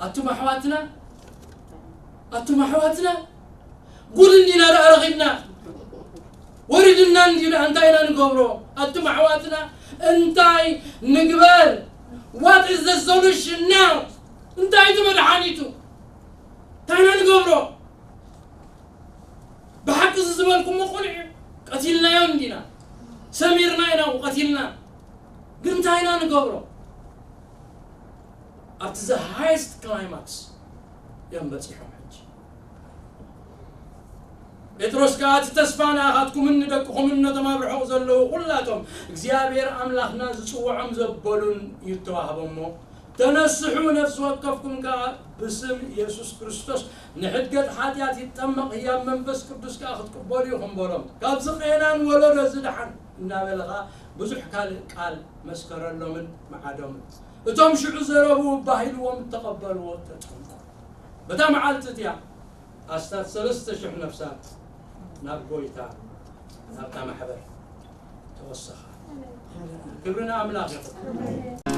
ኣቱም ኣሕዋትና፣ ኣቱም ኣሕዋትና፣ ጉድ እንዲና ደኣ ረኺብና፣ ወሪድና እንዲና፣ እንታይ ኢና ንገብሮ? ኣቱም ኣሕዋትና፣ እንታይ ንግበር? What is the solution now? እንታይ እቲ መድሓኒቱ? እንታይ ኢና ንገብሮ? ብሓቂ እዚ ዝበልኩሞ ቅኑዕ እዩ። ቀቲልናዮ እንዲና፣ ሰሚርና ኢና ቀቲልና። ግን እንታይ ኢና ንገብሮ? ኣብቲ the highest climax እዮም በጺሖም። ሕጂ ጴጥሮስ ከኣ፣ እቲ ተስፋ ንኣኻትኩምን ንደቅኹምን ነቶም ኣብ ርሑቕ ዘለዉ ኹላቶም እግዚኣብሔር ኣምላኽና ዝጽውዖም ዘበሉን እዩ እተዋህቦ እሞ፣ ተነስሑ፣ ነፍሲ ወከፍኩም ከኣ ብስም የሱስ ክርስቶስ ንሕድገት ሓጢኣት ይጠመቕ፣ ህያብ መንፈስ ቅዱስ ከኣ ክትቅበሉ ኢኹም በሎም። ካብዚ ቄናን ወለዶ እዚ ደሓን እናበለ ኸኣ ብዙሕ ካልእ ቃል መስከረሎምን መዓዶምን። እቶም ሽዑ ዘረብኡ ባህ ኢልዎም እተቐበልዎ ተጠምቁ። በታ መዓልቲ እቲኣ ኣስታት ሰለስተ ሽሕ ነፍሳት ናብ ጎይታ፣ ናብታ ማሕበር ተወሰኻ። ክብሪ ንኣምላኽ ይኹን።